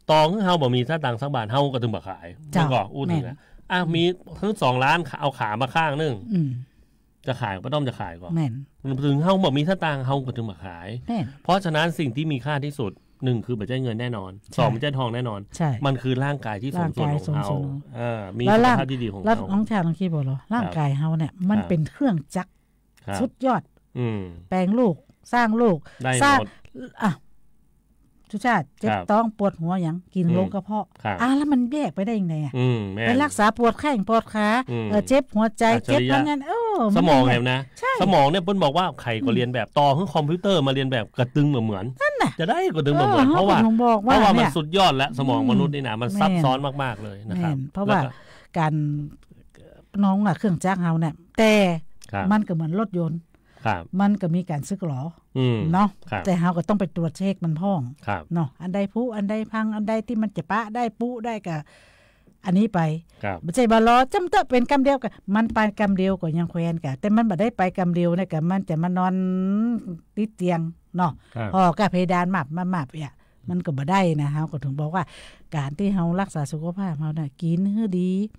ต่อหื้อเฮาบ่มีสตางค์สักบาท เฮาก็ตึงบ่ขาย เจ้า มันก็อู้เถิง แม่น นะ อ่ะ มีหื้อสองล้าน เอาขามาข้างนึ่ง อืม จะขาย ป้าต้อมจะขายก่อ แม่น เถิงเฮาบ่มีสตางค์ เฮาก็ตึงบ่ขาย แม่น เพราะฉะนั้นสิ่งที่มีค่าที่สุด หนึ่งคือบ่ใจ้เงินแน่นอน ใช่ สองบ่ใจ้ทองแน่นอน ใช่ มันคือร่างกายที่สมส่วนของเฮา ร่างกายสมส่วนของ เออ มี แล้วร่าง สุขภาพที่ดีของ แล้ว เฮา น้องชาลองคิดบ่ลอ ร่างกายเฮาเนี่ย ครับ มันเป๋นเครื่องจักร ครับ สุดยอด อืม แป๋งลูก สร้างลูก ได้หมด สร้าง อ่ะ สุชาติ เจ็บ ครับ ต๊อง ปวดหัวหยัง กิ๋น อืม ลงกระเพาะ ครับ อ่ะ แล้วมันแยกไปได้ยังไงอ่ะ อืม แม่น ไปรักษาปวดแข้งปวดขา อืม เออ เจ็บหัวใจ๋ อัจฉริยะ เจ็บนั่นนั่น เออ สมอง มัน แหมนะ ใช่ สมองเนี่ยเปิ้นบอกว่าใผก็ อืม เรียนแบบ ต่อหื้อคอมพิวเตอร์มาเรียนแบบก็ตึงบ่เหมือน นั่นน่ะ จะได้ก็ตึงบ่เหมือน เออ เพราะว่า เขาก็ถึงบอกว่า เพราะว่ามัน เนี่ย สุดยอดแล้ว สมอง อืม มนุษย์นี่นะ มัน แม่น ซับซ้อนมากๆ เลยนะครับ แม่น เพราะว่า แล้วก็ ก๋าน น้องอะ เครื่องจักรเฮาเนี่ย แต่ ครับ มันก็เหมือนรถยนต์ ครับ มันก็มีก๋านสึกหรอ อืม เนาะ ครับ แต่เฮาก็ต้องไปตรวจเช็คมันพ่อง ครับ เนาะ อันใดผุ อันใดพัง อันใดตี้มันจะปะได้ ปุได้ก็ อันนี้ไป ครับ บ่ใจ้บ่าลอ จำเต๊อะเป๋นกำเดียวก็ มันไปกำเดียวก็ยังแควนกะ แต่มันบ่ได้ไปกำเดียวเนี่ยกะ มันจะมานอนติดเตียงเนาะ ครับ ห่อกับเพดานมับมับมับเนี่ย มันก็บ่ได้นะ เฮาก็ถึงบอกว่า ก๋านตี้เฮารักษาสุขภาพเฮาน่ะ กิ๋นหื้อดี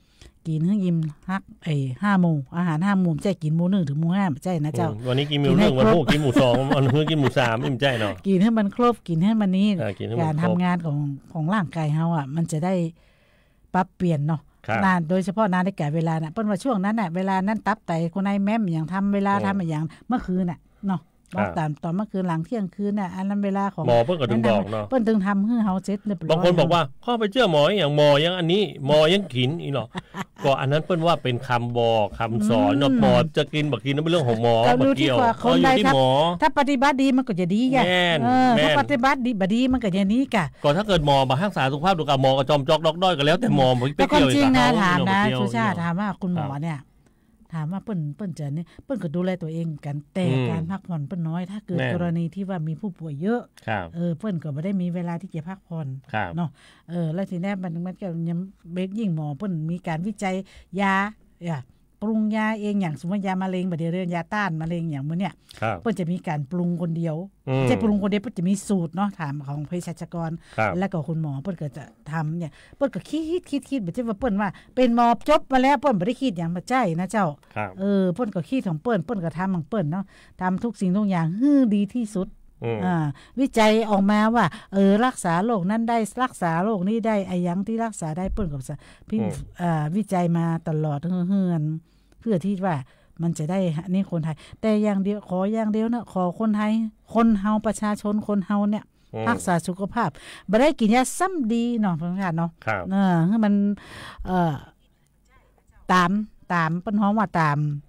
กิ๋นหื้ออิ่ม ฮัก ไอ้ ห้าหมู่ อาหารห้าหมู่ บ่ใจ้กิ๋นหมู่นึ่งเถิงหมู่ห้า บ่ใจ้นะเจ้า อืม วันนี้กิ๋นหมู่นึ่ง กิ๋นหื้อ วันพูด ครบ กิ๋นหมู่สอง วันฮื้อกิ๋นหมู่สาม นี่บ่ใจ้เนาะ กิ๋นหื้อมันครบ กิ๋นหื้อมันนี่ อ่า กิ๋นหื้อมันครบ ก๋านทำงานของ ของร่างกายเฮาอะ มันจะได้ปรับเปลี่ยนเนาะ ครับ นา โดยเฉพาะนาฬิกาเวลาน่ะ เปิ้นว่าช่วงนั้นน่ะ เวลานั้นตับไตคนไอแม้มอะหยัง ทำเวลา อืม ทำอะหยัง เมื่อคืนน่ะเนาะ ครับ ต๋อน ต๋อนเมื่อคืนหลังเที่ยงคืนน่ะ อันนั้นเวลาของ หมอเปิ้นก็ถึงบอกเนาะ เปิ้นถึงทำหื้อเฮาเสร็จเรียบร้อย บางคนบอกว่า "ข้าไปเจื้อหมออะหยัง หมอยังอันนี้ หมอยังกิ๋น" อีหลอ ก็อันนั้นเปิ้นว่าเป๋นกำบอกกำสอนเนาะ อืม หมอจะกิ๋นบ่กิ๋นนั้นเป๋นเรื่องของหมอ ก็ดูตี้ บ่เกี่ยว ว่าคนใด เออ อยู่ตี้ ถ้า หมอ ถ้าปฏิบัติดีมันก็จะดีอะ แม่น เออ แม่น ถ้าปฏิบัติดี บ่ดีมันก็จะหนีกะ ก็ถ้าเกิดหมอบ่ฮักษาสุขภาพ ดูกะ หมอก็จอมจอกดอกด้อย ก็แล้วแต่หมอ บ่ไปเกี่ยว แต่ความจริงนะ ถามนะ บ่เกี่ยว สุชาติ ถามว่าคุณหมอเนี่ย ครับ ถามว่าเปิ้น เปิ้นจะนี่ เปิ้นก็ดูแลตั๋วเองกั๋น แต่ อืม ก๋านพักผ่อนเปิ้นน้อย ถ้าเกิด แม่น กรณีตี้ว่ามีผู้ป่วยเยอะ ครับ เออ เปิ้นก็บ่ได้มีเวลาตี้จะพักผ่อน ครับ เนาะ เออ แล้วทีเนี้ยมัน มันก็ยัง ยิ่งหมอเปิ้นมีก๋านวิจัยยา ยา ปรุงยาเอง อย่างสมมุติยามะเร็ง บ่าเดี่ยวเรียกยาต้านมะเร็งอย่างมื้อเนี่ย ครับ เปิ้นจะมีก๋านปรุงคนเดียว อืม บ่ใจ้ปรุงคนเดียว เปิ้นจะมีสูตรเนาะ ถามของเภสัชกร ครับ แล้วก็คุณหมอเปิ้นก็จะทำเนี่ย เปิ้นก็คิด คิด คิด บ่ใจ้ว่าเปิ้นว่าเป๋นหมอจบมาแล้ว เปิ้นบ่ได้คิดหยัง บ่ใจ้นะเจ้า ครับ เออ เปิ้นก็คิดของเปิ้น เปิ้นก็ทำของเปิ้นเนาะ ทำทุกสิ่งทุกอย่างหื้อดีตี้สุด อืม อ่า วิจัยออกมาว่า เออ รักษาโรคนั้นได้ รักษาโรคนี้ได้ อะหยังตี้รักษาได้ เปิ้นก็สะ พิมพ์ อืม อ่า วิจัยมาตลอด เฮือน เพื่อตี้ว่ามันจะได้ อันนี้คนไทย แต่อย่างเดียว ขออย่างเดียวนะ ขอคนไทย คนเฮา ประชาชนคนเฮาเนี่ย อืม รักษาสุขภาพ บ่ได้กิ๋นยาซ้ำดีเนาะ เพื่อนๆ เนาะ ครับ เออ หื้อมัน เอ่อ ต๋าม ต๋าม เปิ้นฮ้องว่าต๋าม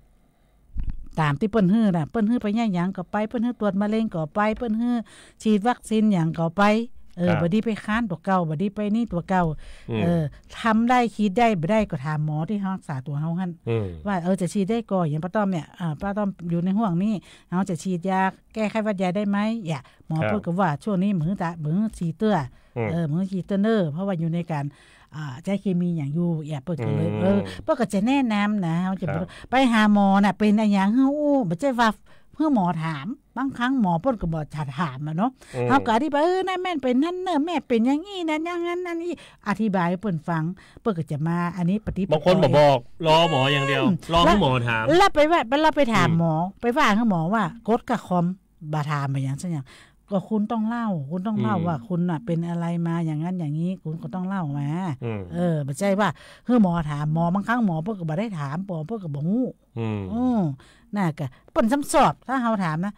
ต๋ามตี้เปิ้นหื้อน่ะ เปิ้นหื้อไปเยียะหยังก็ไป เปิ้นหื้อตรวจมะเร็งก็ไป เปิ้นหื้อฉีดวัคซีนหยังก็ไป เออ ครับ บ่ดีไปค้านตั๋วเก่า บ่ดีไปนี่ตั๋วเก่า อืม เออ ทำได้ คิดได้ บ่ได้ก็ถามหมอตี้รักษาตั๋วเฮาหั้น อืม ว่า เออ จะฉีดได้ก่อ อย่างป้าต้อมเนี่ย อ่า ป้าต้อมอยู่ในห้วงนี้ เฮาจะฉีดยาแก้ไข้หวัดใหญ่ได้ไหม เนี่ย หมอ ครับ เปิ้นก็ว่าช่วงนี้บ่หื้อตะ บ่หื้อฉีดเตื้อ อืม เออ บ่หื้อฉีดเตื้อเน่อ เพราะว่าอยู่ในก๋าน อ่า ใจ๊เคมีอย่างอยู่ เนี่ย เปิ้นก็เลย อืม เออ เปิ้นก็จะแนะนำนะ เฮาจะ ครับ ไปหาหมอน่ะ เป๋นอะหยังหื้ออู้ บ่ใจ้ว่าหื้อหมอถาม บางครั้งหมอเปิ้นก็บ่จะถามอะเนาะ อืม เฮาก็อธิบาย เออ นั่นแม่เป๋นนั่นเน่อ แม่เป๋นอย่างอี้นะ อย่างนั้น อันนี้ อธิบายหื้อเปิ้นฟัง เปิ้นก็จะมา อันนี้ปฏิบัติ บางคนบ่บอก รอหมออย่างเดียว อืม รอหื้อหมอถาม แล้วไปว่า แล้วไปถาม อืม หมอ ไปว่าหื้อหมอว่า กดกับคอม บ่ถามอะหยังสักอย่าง ก็คุณต้องเล่า คุณต้องเล่า อืม ว่าคุณน่ะเป๋นอะไรมาอย่างนั้นอย่างนี้ คุณก็ต้องเล่ามา อืม เออ บ่ใจ้ว่าหื้อหมอถาม หมอบางครั้งหมอเปิ้นก็บ่ได้ถาม หมอเปิ้นก็บ่ฮู้ อืม อืม น่ะกะ เปิ้นซ้ำสอบ ถ้าเฮาถามนะ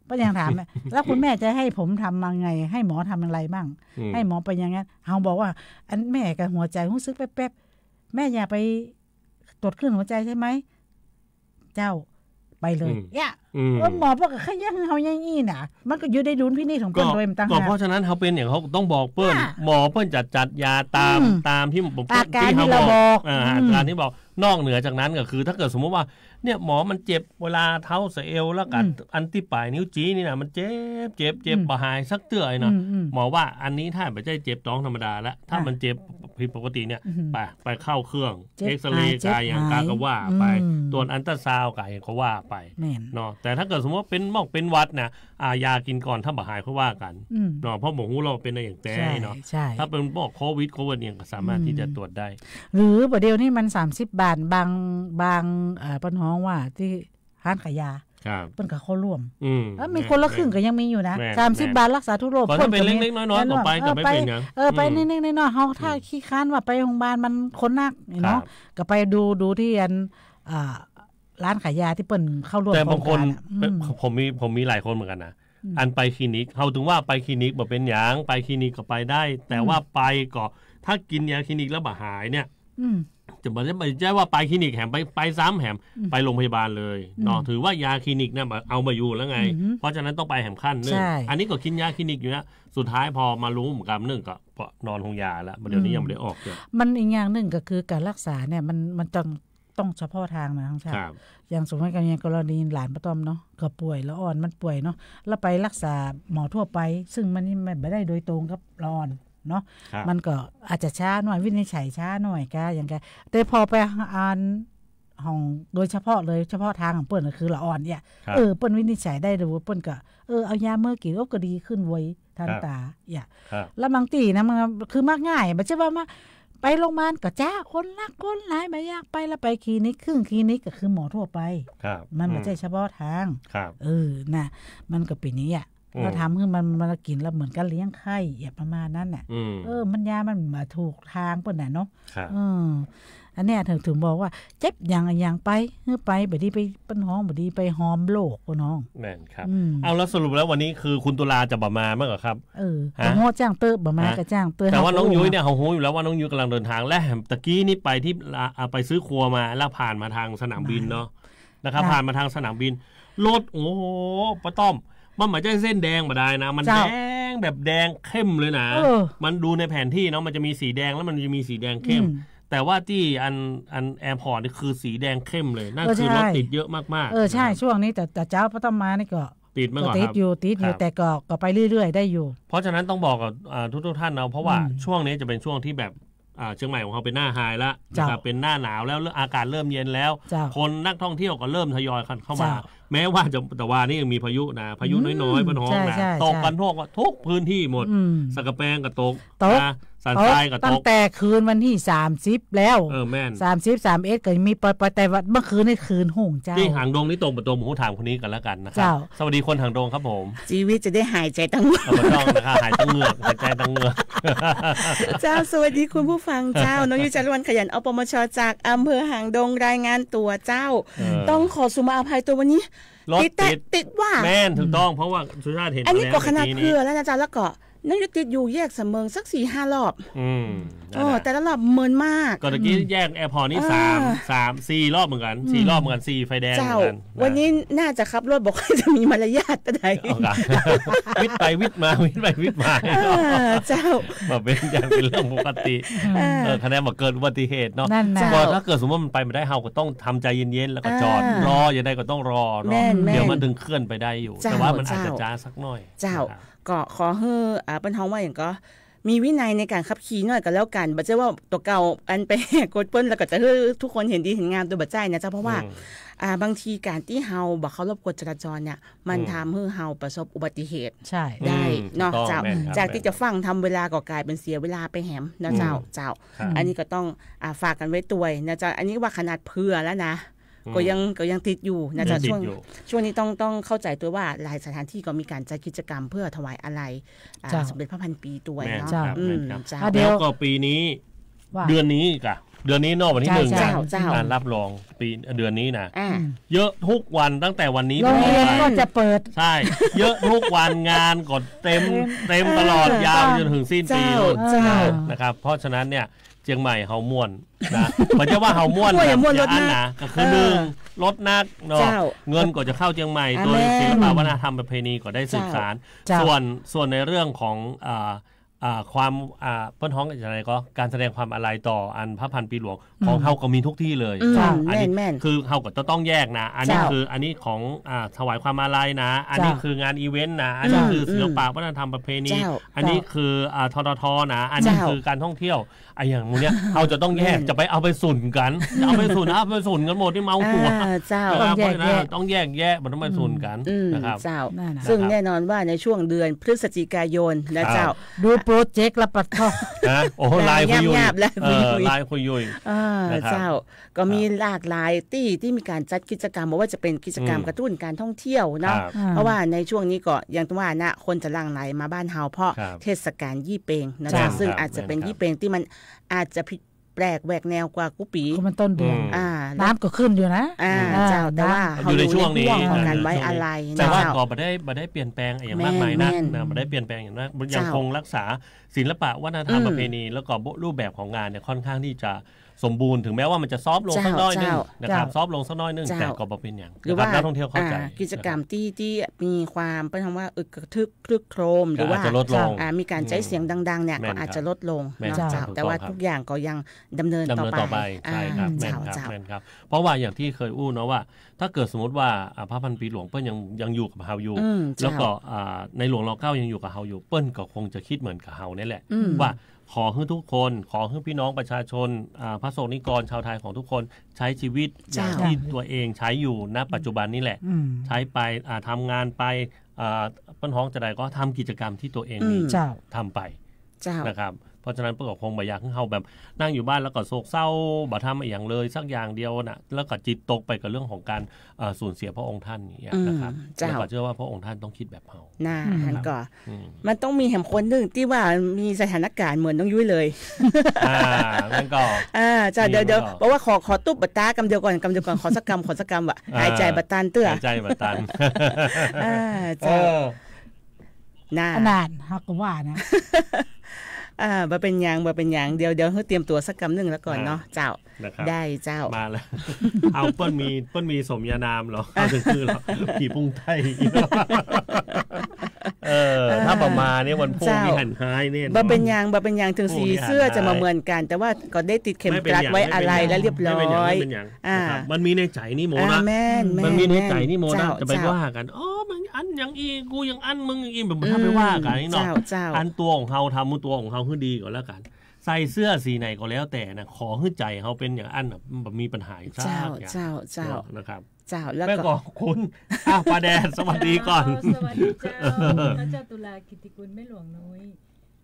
เปิ้นยังถามนะ แล้วคุณแม่จะให้ผมทำยังไง ให้หมอทำอะไรบ้าง อืม ให้หมอไปอย่างนั้น เฮาบอกว่า อันแม่กะหัวใจ๋ฮู้สึกแป๊บๆ แม่อยากไปตรวจคลื่นหัวใจ๋ใช่ไหม เจ้า ไปเลย อืม เนี่ย อืม เออ หมอเปิ้นก็ขยันหื้อเฮาอย่างอี้น่ะ มันก็อยู่ในดุลพินิจของเปิ้น ก็ โดยมันต่างหาก ก็เพราะฉะนั้นเฮาเป๋นอย่างเฮาก็ต้องบอกเปิ้น อ่ะ หมอเปิ้นจะจัดยาต๋าม อืม ต๋ามตี้ อาการตี้เฮาบอก ที่เราบอก อ่า อืม อาการตี้บอก นอกเหนือจากนั้นก็คือ ถ้าเกิดสมมุติว่า เนี่ย หมอมันเจ็บเวลาเท้าสะเอว แล้วก็ อืม อันตี้ป๋ายนิ้วชี้นี่นะ มันเจ็บ เจ็บ เจ็บ อืม บ่หายสักเตื้อเลยนะ อืม อืม หมอว่าอันนี้ถ้าบ่ใจ้เจ็บต๊องธรรมดาละ ถ้า อ่ะ มันเจ็บผิดปกติเนี่ย อืม ไป ไปเข้าเครื่อง เจ็บ เอ็กซเรย์ หาย เจ็บ กายอย่าง หาย กากะว่าไป อืม ตรวจอัลตราซาวด์กายอย่างกะว่าไป แม่น เนาะ แต่ถ้าเกิดสมมุติว่าเป๋นหมอกเป๋นหวัดนะ อ่า ยากิ๋นก่อน ถ้าบ่หายค่อยว่ากั๋น อืม เนาะ เพราะบ่ฮู้ว่าเป๋นอะหยังแต๊ ใช่ เนาะ ใช่ ถ้าเป๋นพวกโควิด โควิดเนี่ยก็สามารถตี้จะตรวจได้ อืม หรือบ่าเดี่ยวนี้มันสามสิบบาท บาง บาง เอ่อ เปิ้นฮ้องว่าตี้ฮ้านขายยา ครับ เปิ้นก็เข้าร่วม อืม แล้วมีคนละครึ่งก็ยังมีอยู่นะ แม่น สามสิบบาทรักษาทุกโรค ก็ถ้าเป๋นเล็กๆ น้อยๆ ก็ไป ก็บ่เป๋นหยัง เออ ไป อืม เล็กๆ น้อยๆ เฮาถ้า อืม ขี้คร้านว่าไปโรงพยาบาลมันคนนักเนาะ ครับ ก็ไปดู ดูตี้อัน อ่า ร้านขายยาตี้เปิ้นเข้าร่วม แต่บางคน โครงก๋านอะ อืม ผมมี ผมมีหลายคนเหมือนกั๋นนะ อืม อันไปคลินิก เฮาถึงว่าไปคลินิกบ่เป๋นหยัง ไปคลินิกก็ไปได้ แต่ อืม ว่าไปก็ ถ้ากิ๋นยาคลินิกแล้วบ่หายเนี่ย อืม จะบ่ได้ บ่ใจ้ว่าไปคลินิกแหม ไป ไปซ้ำแหม อืม ไปโรงพยาบาลเลยเนาะ อืม ถือว่ายาคลินิกเนี่ยเอาบ่อยู่แล้วไง อืม เพราะฉะนั้นต้องไปแหมขั้นนึ่ง ใช่ อันนี้ก็กิ๋นยาคลินิกอยู่นะ สุดท้ายพอมารู้กำนึ่งก็ ก็นอนโฮงยาแล้ว เดี๋ยวนี้ อืม ยังบ่ได้ออกเลย มันอีกอย่างนึ่งก็คือก๋านรักษาเนี่ย มัน มันต้อง ต้องเฉพาะทางนะ ครับ อย่างสมมุติอย่างกรณีหลานป้าต้อมเนาะ ก็ป่วย ละอ่อนมันป่วยเนาะ แล้วไปรักษาหมอทั่วไป ซึ่งมันนี่มันบ่ได้โดยตรงกับละอ่อนเนาะ ครับ มันก็อาจจะช้าหน่อย วินิจฉัยช้าหน่อยกา อย่างกา แต่พอไปอันของโดยเฉพาะเลย เฉพาะทางของเปิ้นก็คือละอ่อนเนี่ย ครับ เออ เปิ้นวินิจฉัยได้เลย เปิ้นก็ เออ เอายาเมื่อกิ๋น โอ้ ก็ดีขึ้นไว ทัน ครับ ต๋า อย่า ครับ แล้วบางตี้นะ มันคือมักง่าย บ่ใจ้ว่ามา ไปโรงพยาบาลก็จ๊ะ คนนักคนหลาย บ่อยากไป แล้วไปคลินิก ครึ่งคลินิกก็คือหมอทั่วไป ครับ มันบ่ใจ้ อืม เฉพาะทาง ครับ เออ น่ะ มันก็เป๋นอย่างเงี้ย อืม แล้วทำหื้อมัน มันกิ๋นแล้วเหมือนกับเลี้ยงไข้ อย่างประมาณนั้นน่ะ อืม เออ มันยามันบ่ถูกทางเปิ้นน่ะเนาะ ครับ เออ อันเนี้ยถึง ถึงบอกว่า เจ็บอย่าง อย่างไป หื้อไป บ่ดีไป เปิ้นฮ้อง บ่ดีไปหอมโรค เปิ้นฮ้อง แม่นครับ อืม เอา แล้วสรุปแล้ววันนี้คือคุณตุลาจะบ่มามั้งเหรอครับ เออ ฮะ ก็ฮ้อจ้างเต๊อะ บ่มา ฮะ ก็จ้างเต๊อะ แต่ว่าน้องยุ้ยเนี่ย เฮาฮู้อยู่แล้วว่าน้องยุ้ยกำลังเดินทาง และแหมตะกี้นี่ไปที่ละ อ่า ไปซื้อครัวมา แล้วผ่านมาทางสนามบินเนาะ นะครับ ค่ะ ผ่านมาทางสนามบิน รถ โอ้โห ป้าต้อม มันบ่ใจ้เส้นแดงบ่ดายนะ มัน เจ้า แดงแบบแดงเข้มเลยนะ เออ มันดูในแผนที่เนาะ มันจะมีสีแดงแล้วมันจะมีสีแดงเข้ม อืม แต่ว่าตี้อัน อันแอร์พอร์ตนี่คือสีแดงเข้มเลย นั่น เออ คือรถ ใช่ ติดเยอะมากๆ เออ ใช่ นะครับ ช่วงนี้ แต่ แต่เจ๊าป้าต้อมมานี่ก็ ติดไหม ก็ ก่อน ติด ครับ อยู่ ติดอยู่ ครับ แต่ก็ ก็ไปเรื่อยๆ ได้อยู่ เพราะฉะนั้นต้องบอกกับ อ่า ทุกๆ ท่านเนาะ เพราะว่า อืม ช่วงนี้จะเป็นช่วงที่แบบ อ่า เชียงใหม่ของเราเป็นหน้าไฮละนะครับ เจ้า เป็นหน้าหนาวแล้ว อากาศเริ่มเย็นแล้ว เจ้า คนนักท่องเที่ยวก็เริ่มทยอยกันเข้ามา เจ้า แม้ว่าจะ แต่ว่านี่ยังมีพายุนะ พายุ อืม น้อยๆ เปิ้นฮ้องนะ ใช่ ใช่ ตกกัน ใช่ ทั่ว ทุกพื้นที่หมด อืม สันกำแปงก็ตก ตก นะ สันทรายก็ตก ตั้งแต่คืนวันที่สามสิบแล้ว เออ แม่น สามสิบ สามเอ็ด ก็มีปล่อยๆ แต่ว่าเมื่อคืนนี่คืนโหงเจ้า ตี้หางดงนี่ตกบ่ตก ผมถามคนนี้กันแล้วกันนะครับ เจ้า สวัสดีคนหางดงครับผม ชีวิตจะได้หายใจตัง เอา บ่ต้องนะครับ หายตังเหงือก หายใจตังเหงือก เจ้า สวัสดีคุณผู้ฟังเจ้า น้องยุ้ย จารุวรรณขยัน อปมช จากอำเภอหางดง รายงานตั๋วเจ้า เออ ต้องขอสุมาอภัยตั๋ววันนี้ รถติด ติด ติดว่า แม่น ถูกต้อง อืม เพราะว่าสุชาติเห็น อันนี้ มาแล้ว ก็ขนาด เมื่อกี้นี้ เผื่อแล้วนะเจ้า แล้วก็ นั่นยุติอยู่แยกสำเมิงสักสี่ห้า รอบ อืม เออ นั่นแหละ แต่ละรอบเมินมาก ก็ตะกี้ อืม แยกแอร์พอร์ตนี่ เออ สาม สาม สี่ รอบเหมือนกัน อืม สี่ รอบเหมือนกัน สี่ ไฟแดง เจ้า เหมือนกันนะ วันนี้น่าจะขับรถบ่ค่อยจะมีมารยาทเต้าใด เอาละ วิดไปวิดมา วิดไปวิดมา เออ เจ้า มาเป๋นอย่างเป็นเรื่องปกติ เออ เออ คะแนนมาเกิดอุบัติเหตุเนาะ นั่นน่ะ ก็ถ้าเกิดสมมุติมันไปบ่ได้ เฮาก็ต้องทำใจเย็นๆ แล้วก็จอด อ่า รอ อย่างใดก็ต้องรอเนาะ แม่นๆ เดี๋ยวมันถึงเคลื่อนไปได้อยู่ เจ้า แต่ว่ามันอาจจะ เจ้า จ๊าสักหน่อย เจ้า นะครับ ก็ขอหื้อ อ่า เปิ้นฮ้องว่าหยังก็ มีวินัยในการขับขี่หน่อยก็แล้วกัน บ่ใจ้ว่าตั๋วเก่าอันไปแหกกฎเปิ้นแล้วก็จะหื้อทุกคนเห็นดีเห็นงาม โดยบ่ใจ้นะเจ้า เพราะว่า อืม อ่า บางทีการตี้เฮาบ่เคารพกฎจราจรเนี่ย มัน อืม ทำหื้อเฮาประสบอุบัติเหตุ ใช่ ได้ อืม เนาะ ถูกต้อง เจ้า แม่นครับ จากตี้จะฟั่งทำเวลาก็กลายเป๋นเสียเวลาไปแหมนะเจ้า อืม เจ้า ครับ อันนี้ก็ต้อง อ่า ฝากกันไว้ตวยนะเจ้า อันนี้ว่าขนาดเผื่อแล้วนะ อืม ก็ยัง ก็ยังติดอยู่นะเจ้า ยังติดอยู่ ช่วง ช่วงนี้ต้อง ต้องเข้าใจ๋ตวยว่าหลายสถานที่ก็มีการจัดกิจกรรมเพื่อถวายอาลัย อ่า เจ้า สมเด็จพระพันปีตวย แม่น เนาะ ครับ อืม แม่นครับ เจ้า อ่ะ เดี๋ยว แล้วก็ปีนี้ ว่า เดือนนี้กะ เดือนนี้เนาะ วันที่ ใช่ หนึ่ง ใช่ นะ เจ้า เจ้า การรับรองปี เดือนนี้นะ อ่า อืม เยอะทุกวันตั้งแต่วันนี้ โรงเรียน เป็นต้นไป ก็จะเปิด ใช่ เยอะทุกวัน งานก็เต็ม เต็ม เต็มตลอด เออ ยาวจนถึงสิ้นปี เจ้า โน่น เจ้า นะครับ เพราะฉะนั้นเนี่ย เจียงใหม่เฮาม่วนนะ บ่ใจ้ว่าเฮาม่วน ม่วน แบบ ม่วน รถนัก นะ ก็คือ เออ หนึ่ง รถนักเนาะ เจ้า เงินก็จะเข้าเจียงใหม่ อ่า โดย แม่น ศิลปะวัฒนธรรมประเพณีก็ได้สืบสาน เจ้า ส่วน ส่วนในเรื่องของ อ่า อ่า ความ อ่า เปิ้นฮ้องจะไหนก็ การแสดงความอาลัยต่ออันพระพันปีหลวง อืม ของเฮาก็มีทุกตี้เลย อืม เจ้า อันนี้ แม่นๆ คือเฮาก็จะต้องแยกนะ อันนี้ เจ้า คือ อันนี้ของ อ่า ถวายความอาลัยนะ อันนี้ เจ้า คืองานอีเวนต์นะ อันนี้ เจ้า คือศิลปะ อืม วัฒนธรรมประเพณี เจ้า อันนี้ เจ้า คือ อ่า ททท นะ อันนี้ เจ้า คือการท่องเที่ยว อะหยังหมู่เนี้ย เฮาจะต้องแยก แม่น จะไปเอาไปสุนกัน จะเอาไปสุน เอาไปสุนกันหมดนี่เมาหัว อ่า เจ้า นะครับ ต้องแยกแยะ เพราะฉะนั้นต้องแยกแยะ มันต้องไปสุนกัน อืม นะครับ เจ้า นั่นน่ะ ซึ่งแน่นอนว่าในช่วงเดือนพฤศจิกายนนะ ครับ เจ้า ดูโปรเจกต์ละปัดเถาะ ฮะ โอ้โห ลายคุยยุย ลายเงาบๆ ลายคุยยุย เออ ลายคุยยุย อ่า นะครับ เจ้า ก็มี ครับ หลากหลายตี้ที่มีการจัดกิจกรรม บ่ว่าจะเป็นกิจกรรม อืม กระตุ้นการท่องเที่ยวเนาะ ครับ อ่า เพราะว่าในช่วงนี้ก็อย่างว่านะ คนจะหลั่งไหลมาบ้านเฮาเพราะ ครับ เทศกาลยี่เป็งนะ เจ้า เจ้า ซึ่ง ครับ อาจจะเป็น แม่นครับ ยี่เป็งที่มันอาจจะผิดแปลกแหวกแนวกว่ากู้ปี๋ ก็มันต้นเดือน อืม อ่า น้ำก็ขึ้นอยู่นะ อ่า อ่า เจ้า แต่ว่า น้ำ เฮาอยู่ในช่วงนี้ อยู่ในห่วงของการไว้อาลัย แต่ว่า เจ้า ก็บ่ได้ บ่ได้เปลี่ยนแปลงอะหยังมากมายนัก แม่นๆ นะ บ่ได้เปลี่ยนแปลงอะหยังนัก ยัง เจ้า คงรักษาศิลปะวัฒนธรรม อืม ประเพณี แล้วก็รูปแบบของงานเนี่ยค่อนข้างที่จะสมบูรณ์ ถึงแม้ว่ามันจะซอฟต์ลง เจ้า สักน้อยหนึ่ง เจ้า นะครับ เจ้า ซอฟต์ลงสักน้อยหนึ่ง เจ้า แต่ก็บ่เป็นหยัง หรือ นะครับ ว่า นักท่องเที่ยวเข้าใจ อ่า กิจกรรมตี้ ตี้มีความ เปิ้นฮ้องว่า อึกกระทึกครึกโครม หรือว่า ก็อาจจะลดลง อ่า มีการใจ๊เสียงดังๆ เนี่ย อืม ก็อาจจะลดลง แม่นครับ เนาะเจ้า แม่นครับ แต่ว่า ถูกต้องครับ ทุกอย่างก็ยังดำเนิน ดำเนินต่อไป ต่อไป ใช่ครับ อ่า แม่นครับ เจ้า แม่นครับ เพราะว่าอย่างที่เคยอู้เนาะว่า ถ้าเกิดสมมุติว่า อ่า พระพันปีหลวงเปิ้นยัง ยังอยู่กับเฮาอยู่ อืม แล้วก็ เจ้า อ่า ในหลวงรอเก้ายังอยู่กับเฮาอยู่ เปิ้นก็คงจะคิดเหมือนกับเฮาเนี่ยแหละ อืม ว่าขอหื้อทุกคน ขอหื้อพี่น้องประชาชน อ่า พระสงฆ์นิกรชาวไทยของทุกคนใช้ชีวิตอย่าง เจ้า ตี้ตัวเองใช้อยู่ ณ ปัจจุบันนี่แหละ อืม ใช้ไป อ่า ทำงานไป อ่า เปิ้นฮ้องจะใดก็ทำกิจกรรมที่ตัวเองมี อืม เจ้า ทำไป เจ้า นะครับ เพราะฉะนั้นเปิ้นก็คงบ่อยากหื้อเฮาแบบนั่งอยู่บ้านแล้วก็โศกเศร้า บ่ทำอะหยังเลยสักอย่างเดียวน่ะ แล้วก็จิตตกไปกับเรื่องของการ เอ่อ สูญเสียพระองค์ท่านอย่างเงี้ยนะครับ อืม เจ้า แล้วก็เชื่อว่าพระองค์ท่านต้องคิดแบบเฮา น่า อืม หั้นก็ อืม มันต้องมีแหมคนหนึ่งตี้ว่ามีสถานการณ์เหมือนน้องยุ้ยเลย อ่า นั่นก็ อ่า เจ้า เดี๋ยว เดี๋ยว บอกว่าขอ ขอตุ๊บบ่าตากำเดียวก่อน กำเดียวก่อน ขอสักกำ ขอสักกำว่ะ อ่า หายใจ๋บ่าตันเตื้อ หายใจ๋บ่าตัน อ่า เจ้า เออ น่า ขนาดเฮาก็ว่านะ อ่า บ่เป็นหยัง บ่เป็นหยัง เดี๋ยว เดี๋ยวหื้อเตรียมตั๋วสักกำหนึ่งแล้วก่อนเนาะ อ่า เจ้า นะครับ ได้เจ้า มาแล้ว เอา เปิ้นมี เปิ้นมีสมญานามเหรอ เอาถึงคือเหรอ ผีปุ้งไต้ เออ ถ้าประมาณนี้วันพุธ เจ้า นี่หันฮ้ายเนี่ย บ่เป็นหยัง บ่เป็นหยัง ถึงสีเสื้อจะบ่เหมือนกั๋น แต่ว่าก็ได้ติดเข็มกลัดไว้อาลัยแล้วเรียบร้อย ไม่เป็นหยัง ไม่เป็นหยัง อ่า นะครับ มันมีในใจ๋นี่โมนะ อ่า แม่น มันมีในใจ๋นี่โมนะ แม่น จะไป เจ้า ว่ากั๋น อ๋อ มึงอั้นอย่างอี้ กูยังอั้น มึงอย่างอี้ มันบ่ต้องไปว่ากั๋นนี่เนาะ เจ้า เจ้า อั้นตั๋วของเฮา ทำตั๋วของเฮาหื้อดีก่อนแล้วกั๋น ใส่เสื้อสีไหนก็แล้วแต่นะ ขอหื้อใจ๋เฮาเป็นอย่างอั้นน่ะ บ่มีปัญหาสักอย่าง เจ้า เจ้า เจ้า นะครับ เจ้า แล้วก็ แม่ก็คุณ อ่ะ ป้าแดด สวัสดีก่อน เจ้า สวัสดีเจ้า พระเจ้าตุลากิตติคุณแม่หลวงนุ้ย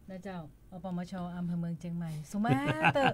นะเจ้า อปมช อำเภอเมืองเจียงใหม่ สุมาเต๊อะ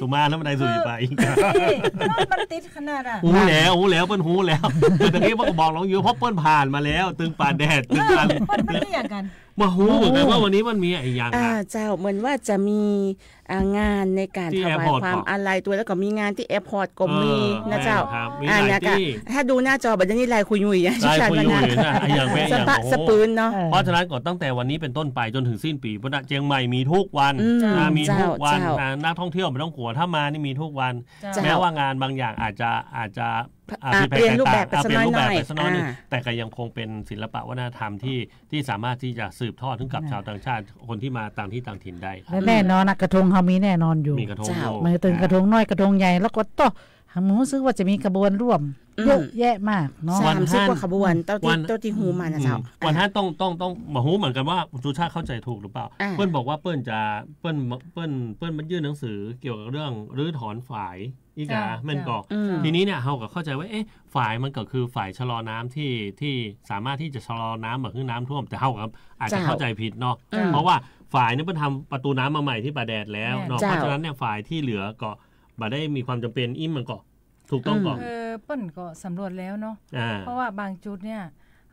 สุมาแล้วมันได้สุยไป คือ นี่ รถมันติดขนาดอ่ะ ฮู้แล้ว ฮู้แล้ว เปิ้นฮู้แล้ว แต่ตะกี้เปิ้นก็บอกลองอยู่ เพราะเปิ้นผ่านมาแล้ว ตึงป้าแดด ตึง เออ อัน เปิ้น เปิ้นมีอะหยังกั๋น บ่ฮู้เหมือนกั๋นว่าวันนี้มันมีอะหยัง อ่า อ่ะ เจ้า เหมือนว่าจะมี อ่า งานในการ ที่ ถวาย แอร์พอร์ต ความอาลัยตวย แล้วก็มีงานตี้แอร์พอร์ตก็มี เออ นะเจ้า แม่นครับ มี อ่า หลาย เนี่ยค่ะ ตี้ ถ้าดูหน้าจอแบบนี้ลายคุยยุยอะ ลายคุยยุยนะ อะหยังแม่น สะปะ อะหยัง สะปืนเนาะ โอ้โห เพราะฉะนั้นก็ตั้งแต่วันนี้เป็นต้นไปจนถึงสิ้นปี พุ้นน่ะ เจียงใหม่มีทุกวัน อืม อ่า มีทุกวัน เจ้า เจ้า อ่า นักท่องเที่ยวไม่ต้องกลัว ถ้ามานี่มีทุกวัน เจ้า แม้ว่างานบางอย่างอาจจะ อาจจะ อ่า อ่า ผิดแผก เปลี่ยนรูปแบบไป แตกต่าง อ่า สักน้อยหน่อย เปลี่ยนรูปแบบไปสักน้อยหนึ่ง อ่า แต่ก็ยังคงเป็นศิลปะวัฒนธรรมที่ ที่สามารถที่จะสืบทอดให้กับ อ่า ชาวต่างชาติ คนที่มาต่างที่ต่างถิ่นได้ครับ และแน่นอนนะ กระทงเฮามีแน่นอนอยู่ มีกระทง เจ้า อยู่ ไม่ว่าจะเป็น อ่า กระทงน้อย กระทงใหญ่ แล้วก็โต๊ะ หาหมู่รู้สึกว่าจะมีขบวนร่วม อืม เยอะแยะมากเนาะ สามสิบ วันฮั่น กว่าขบวน เต้าตี้ วัน เต้าตี้ฮู้มานะเจ้า อืม วันฮั่น อ่า ต้อง ต้อง ต้องบ่ฮู้เหมือนกั๋นว่าสุชาติเข้าใจ๋ถูกหรือเปล่า อ่า เปิ้นบอกว่าเปิ้นจะ เปิ้น เปิ้น เปิ้นมายื่นหนังสือเกี่ยวกับเรื่องรื้อถอนฝาย อี้กา เจ้า แม่นก่อ เจ้า อืม ทีนี้เนี่ย เฮาก็เข้าใจ๋ว่า เอ๊ะ ฝายมันก็คือฝายชะลอน้ำที่ ที่สามารถที่จะชะลอน้ำบ่หื้อน้ำท่วม แต่เฮาก็อาจจะ เจ้า เข้าใจ๋ผิดเนาะ อืม เพราะว่าฝายเนี่ยเปิ้นทำประตูน้ำมาใหม่ตี้ป้าแดดแล้วเนาะ แม่น เจ้า เพราะฉะนั้นเนี่ย ฝายที่เหลือก็บ่ได้มีความจ๋ำเป๋น อี้มันก็ ถูกต้องก่อ อืม เออ เปิ้นก็สำรวจแล้วเนาะ อ่า เพราะว่าบางจุดเนี่ย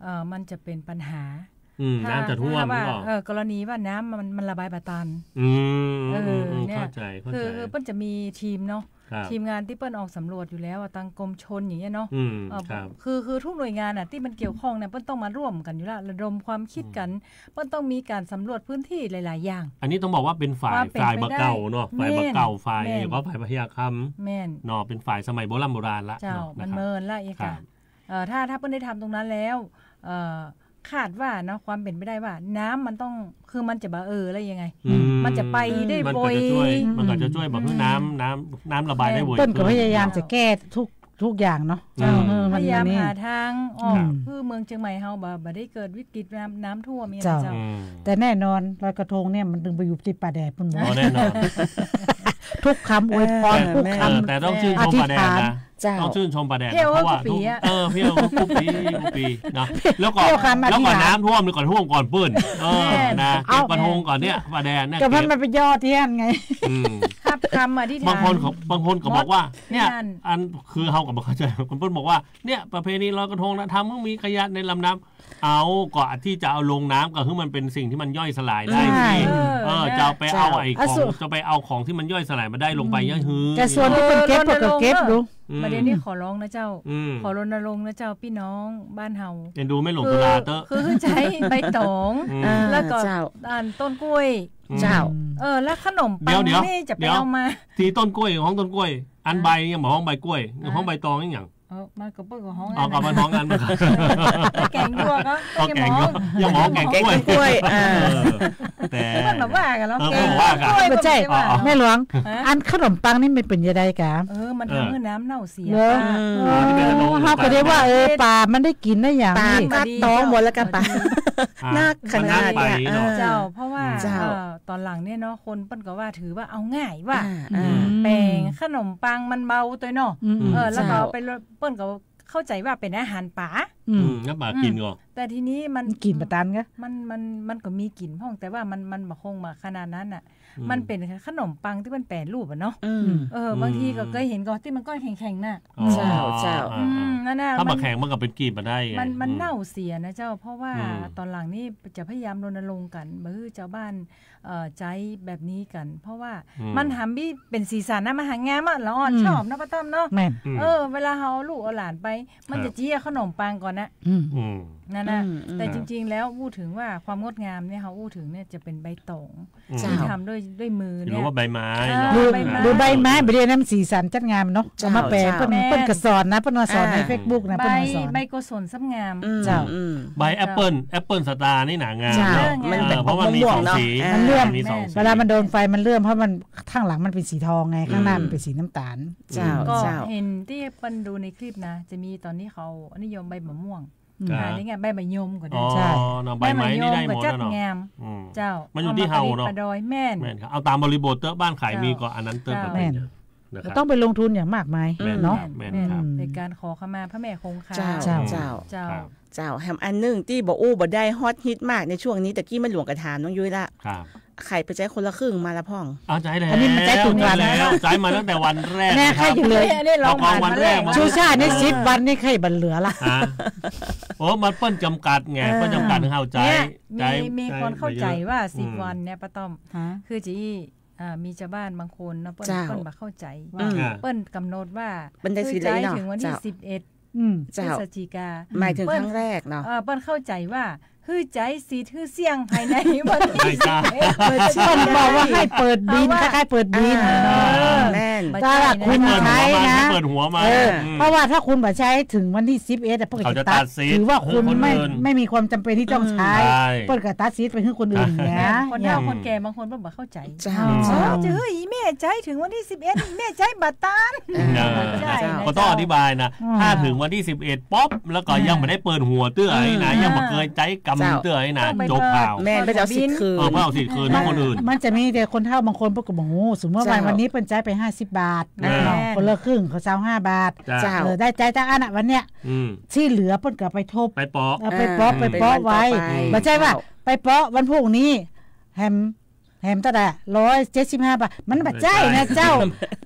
เอ่อ มันจะเป็นปัญหา อืม ถ้า น้ำจะท่วม ถ้าว่า ก่อ เออ กรณีว่าน้ำมัน มันระบายบ่ตัน อืม เออ อืม อืม เนี่ย เข้าใจ๋ เข้าใจ๋ คือ คือเปิ้นจะมีทีมเนาะ ครับ ทีมงานตี้เปิ้นออกสำรวจอยู่แล้วอะ ตางกรมชลอย่างเงี้ยเนาะ อืม เอ่อ ครับ คือ คือทุกหน่วยงานอะตี้มันเกี่ยวข้องเนี่ย เปิ้นต้องมาร่วมกั๋นอยู่แล้ว ระดมความคิดกั๋น อืม เปิ้นต้องมีการสำรวจพื้นที่หลายๆ อย่าง อันนี้ต้องบอกว่าเป็นฝ่าย ความเป็นไปได้ ฝ่ายบ่าเก่าเนาะ ฝ่ายบ่าเก่า แม่น ฝ่าย แม่น อย่างก็ฝ่ายพญาคำ แม่น เนาะ เป็นฝ่ายสมัยโบร่ำโบราณละ เจ้า เนาะ มัน นะครับ เมินละ อี้กา ครับ เอ่อ ถ้า ถ้าเปิ้นได้ทำตรงนั้นแล้ว เอ่อ คาดว่าเนาะ ความเป๋นไปได้ว่าน้ำมันต้อง คือมันจะบ่าเอ่อแล้วยังไง อืม มันจะไปได้ มันก็จะช่วย บ่อย มันก็จะช่วยบ่หื้อน้ำ น้ำ น้ำระบายได้บ่อย เปิ้นก็พยายามจะแก้ทุก ทุกอย่างเนาะ เจ้า เออ มัน พยายาม มันนี่ หาทางออก อืม เพื่อเมืองเจียงใหม่เฮาบ่ บ่ได้เกิดวิกฤตน้ำ น้ำท่วมอย่างเงี้ย เจ้า เจ้า อืม แต่แน่นอนลอยกระทงเนี่ยมันตึงไปอยู่ตี้ป่าแดดปุ้นบ่ อ๋อ แน่นอน ทุกคำอวยพร เออ ทุกคำ เออ แต่ต้องชื่นชมป่าแดดนะ อธิษฐาน เจ้า ต้องชื่นชมป่าแดดนะ เพี้ยว เพราะว่า กู้ปี๋อะ เออ เพี้ยวกู้ปี๋ กู้ปี๋นะ แล้วก็ เพี้ยวคำอธิษฐาน แล้วก็น้ำท่วมนี่ก่อน ท่วมก่อนเปิ้น เออ แน่น นะ เอา เก็บกระทงก่อนเนี่ย ป่าแดดเนี่ย ก็มัน เก็บ มันไปยอดเที่ยงไง อืม ครับ คำอธิษฐาน บางคนเขา บางคนก็บอกว่า เนี่ย นั่น อัน คือเฮาก็บ่เข้าใจ๋ คนเปิ้นบอกว่า เนี่ย ประเพณีลอยกระทงนะ ทำหื้อมีขยะในลำน้ำ เอา ก็ที่จะเอาลงน้ำก็คือมันเป็นสิ่งที่มันย่อยสลายได้ ใช่ สิ เออ เออ นะ จะเอาไปเอา เจ้า ไอ้ของ อ่ะ ส่วน จะไปเอาของที่มันย่อยสลายมาได้ลงไป อืม ย่อยหื้อ แต่ส่วนตี้เปิ้นเก็บ เออ เปิ้นก็เก็บดู รณรงค์เนอะ อืม ประเด็นนี้ขอร้องนะเจ้า อืม ขอรณรงค์นะเจ้า ปี้น้องบ้านเฮา เอ็นดูแม่หลวงตุลาเต๊อะ คือ คือใจ๊ใบต๋อง อืม แล้วก็ เจ้า อันต้นกล้วย อืม เจ้า เออ แล้วขนมปัง เดี๋ยว เดี๋ยว นี่จะไป เดี๋ยว เอามา ตี้ต้นกล้วย ฮ้องต้นกล้วย อัน อ่ะ ใบยังบ่ฮ้องใบกล้วย อ่ะ ฮ้องใบตองอีหยัง เออ มันก็เปิ้นก็ฮ้อง อ๋อ อัน ก็มันฮ้องอัน แกงหยวกก็ อ๋อ แกงหยวก ยังบ่ฮ้องแกงกล้วย แกงกล้วย อ่า เออ แต่ เปิ้นบ่ว่ากั๋นหรอก เออ แกงกล้วย เปิ้นบ่ว่ากั๋น บ่ใจ้ เปิ้นบ่ว่า อ๋อ แม่หลวง ฮะ อันขนมปังนี่มันเป๋นจะใดกะ เออ มันทำหื้อน้ำเน่าเสีย เออ ป่า เออ อ๋อ ที่เป็นขนม เฮาก็ได้ว่า เออ ป่ามันได้กิ๋นได้อย่าง ป่า นี่ กัดตองหมดแล้วกะป่า อ่า นักขนาด มันนักไป เนี่ย เนาะ เออ เจ้า เพราะว่า เจ้า เอ่อ ต๋อนหลังเนี่ยเนาะ คนเปิ้นก็ว่าถือว่าเอาง่ายว่า อ่า อ่า อืม แป้งขนมปังมันเบาตั๊วเนาะ อืม เออ แล้วก็ เจ้า ไป เปิ้นก็เข้าใจ๋ว่าเป๋นอาหารป๋า อืม อืม แล้วป๋ากิ๋นก่อ แต่ทีนี้มัน มันกิ๋นบ่ตันกะ มัน มัน มันก็มีกิ๋นพ่อง แต่ว่ามัน มันบ่คงบ่ขนาดนั้นน่ะ อืม มันเป๋นขนมปังตี้มันแป๋รูปอะเนาะ อืม เออ อืม บางทีก็เกยหันก่อตี้มันก้อนแข็งๆ น่ะ อ๋อ เจ้า เจ้า อ่า อืม นั่นน่ะ ถ้าบ่ มัน แข็งมันก็เป๋นกลีบมาได้ไง มัน มัน อืม เน่าเสียนะเจ้า เพราะว่า อืม ต๋อนหลังนี่จะพยายามรณรงค์กั๋น บ่หื้อจาวบ้าน เอ่อ ใจ๊แบบนี้กั๋น เพราะว่า อืม มันหามีเป๋นสีสันนะ มันหางามอะ ละอ่อน อืม ชอบนะป้าต้อมเนาะ แม่น อืม เออ เวลาเฮาเอาลูกเอาหลานไป มัน ครับ จะเจี๊ยะขนมปังก่อนนะ อืม อืม นั่นน่ะ อืม อืม แต่จริงๆ แล้วอู้เถิงว่าความงดงามเนี่ย เฮาอู้เถิงเนี่ยจะเป๋นใบต๋อง อืม เจ้า ตี้ทำด้วย ด้วยมือ หรือ เนี่ย ว่าใบไม้ อ่า เนาะ หรือ ใบไม้ หรือใบไม้ บ่ดีนะ มันสีสันจัดงามเนาะ เจ้า เอามาแป๋ เจ้า เปิ้น แม่น เปิ้นก็สอนนะ เปิ้นมาสอนใน อ่า เฟซบุ๊กนะ ใบ เปิ้นมาสอน ใบโกศลซ้ำงาม อืม เจ้า อืม ใบแอปเปิ้ล แอปเปิ้ลสตาร์นี่หนางาม เจ้า เนาะ มันเป๋น เออ เพราะมันมีสองสี ม่วงเนาะ อ่า มันเลื่อม มีสองสี เวลามันโดนไฟมันเลื่อม เพราะมันข้างหลังมันเป๋นสีทองไง ข้างหน้า อืม มันเป๋นสีน้ำต๋าล เจ้า อืม ก็ เจ้า หันตี้เปิ้นดูในคลิปนะ จะมีต๋อนนี้เขานิยมใบมะม่วง อืม ครับ อ่า นี่ไง ใบมะยมก็ได้ อ๋อ ใช่ เนาะ ใบไม้นี่ได้หมดแล้วเนาะ ใบมะยมก็จัดงาม อืม เจ้า มันอยู่ตี้เฮาเนาะ เอามาประดิษฐ์ประดอย แม่น แม่นครับ เอาต๋ามบริบทเต๊อะ บ้านใผ เจ้า มีก็อันนั้นเต๊อะ เจ้า ก็เป๋น แม่น นะครับ ต้องไปลงทุนอย่างมากมาย แม่น เนาะ ครับ แม่นครับ อืม เป๋นก๋านขอขมาพระแม่คงคา เจ้า เจ้า เจ้า เจ้า ครับ เจ้า แถมอันนึ่งตี้บ่อู้บ่ได้ ฮอตฮิตมากในช่วงนี้ ตะกี้แม่หลวงก็ถามน้องยุ้ยละ ครับ ใผไปใจ๊คนละครึ่งมาละพ่อง เอา ใจ๊แล้ว อันนี้มันใจ๊ถึงวันแล้ว ใจ๊มาตั้งแต่วันแรก แน่ นะครับ ใจ๊อยู่เลย อันนี้ รับรองวันแรกมา ชูชาตินี่ เออ สิบวันนี่ใผบ่เหลือละ ฮะ โอ้ มันเปิ้นจ๋ำกัดไง เออ เปิ้นจ๋ำกัดหื้อเฮาใจ๊ เนี่ย ใจ๊ มี มีคนเข้าใจ๋ว่า ใจ๊ สิบ อืม วันเนี่ยป้าต้อม ฮะ คือจะ อ่า มีจาวบ้านบางคนเนาะ เปิ้น เจ้า เปิ้นบ่เข้าใจ๋ อืม ว่า อ่า เปิ้นก๋ำหนดว่า เปิ้นได้ คือ สิทธิ์ ใจ๊ แล้วเนาะ เถิงวันตี้ เจ้า สิบเอ็ด อืม เจ้า พฤศจิกา หมายเถิง เปิ้น ครั้งแรกเนาะ เอ่อ เปิ้นเข้าใจ๋ว่า หื้อใจ๊สิทธิ์ หื้อเสี่ยงภายในวันตี้ ไม่ใช่ สิบเอ็ด เปิ้นบอกว่าหื้อเปิดบิน เอาว่า คล้ายๆ เปิดบิน อ่า เออ แม่น บ่ใจ้นะ ตลาดคุณ เปิดหัวมา ใจ๊นะ เปิดหัวมา เออ อืม เพราะว่าถ้าคุณบ่ใจ๊เถิงวันตี้ สิบเอ็ดอะ เปิ้นก็จะตัด เขาจะตัดสิทธิ์ ถือว่าคุณไม่ คนอื่น ไม่มีความจ๋ำเป๋นตี้ต้องใจ๊ ใช่ เปิ้นก็ตัดสิทธิ์ไปหื้อคนอื่นเนี่ย คนเฒ่า อืม คนแก่บางคนเปิ้นบ่เข้าใจ๋ เจ้า อืม เจ้า เออ จะหื้ออี่แม่ใจ๊เถิงวันตี้ สิบเอ็ด อี่แม่ใจ๊บ่ตัน เออ ใจ้นะ ก็ต้องอธิบายนะ อืม ถ้าเถิงวันตี้ สิบเอ็ด ป๊อบ แล้วก็ อืม ยังบ่ได้เปิดหัวเตื้อไอ้นะ อืม ยังบ่เกยใจ๊กำเตื้อไอ้นะ เจ้า จบข่าว แม่น เปิ้นจะเอาสิทธิ์คืน เออ เปิ้นเอาสิทธิ์คืนหื้อคนอื่น มันจะมีแต่คนเฒ่าบางคนเปิ้นก็บ่ฮู้ สมมุติว่า เจ้า วันนี้เปิ้นใจ๊ไป ห้าสิบบาท แม่น เนาะ คนละครึ่งเขาเซาห้าบาท เจ้า เจ้า เออ ได้ใจ๊จักอันอะวันเนี้ย อืม ตี้เหลือเปิ้นก็ไปทบ ไปเปาะ เออ ไปเปาะ อ่า ไปเปาะไว้ ไปเปาะไป บ่ใจ้ว่า เจ้า ไปเปาะวันพูกนี้ แถม แถมเต้าใด ร้อยเจ็ดสิบห้าบาท มันบ่ใจ้นะเจ้า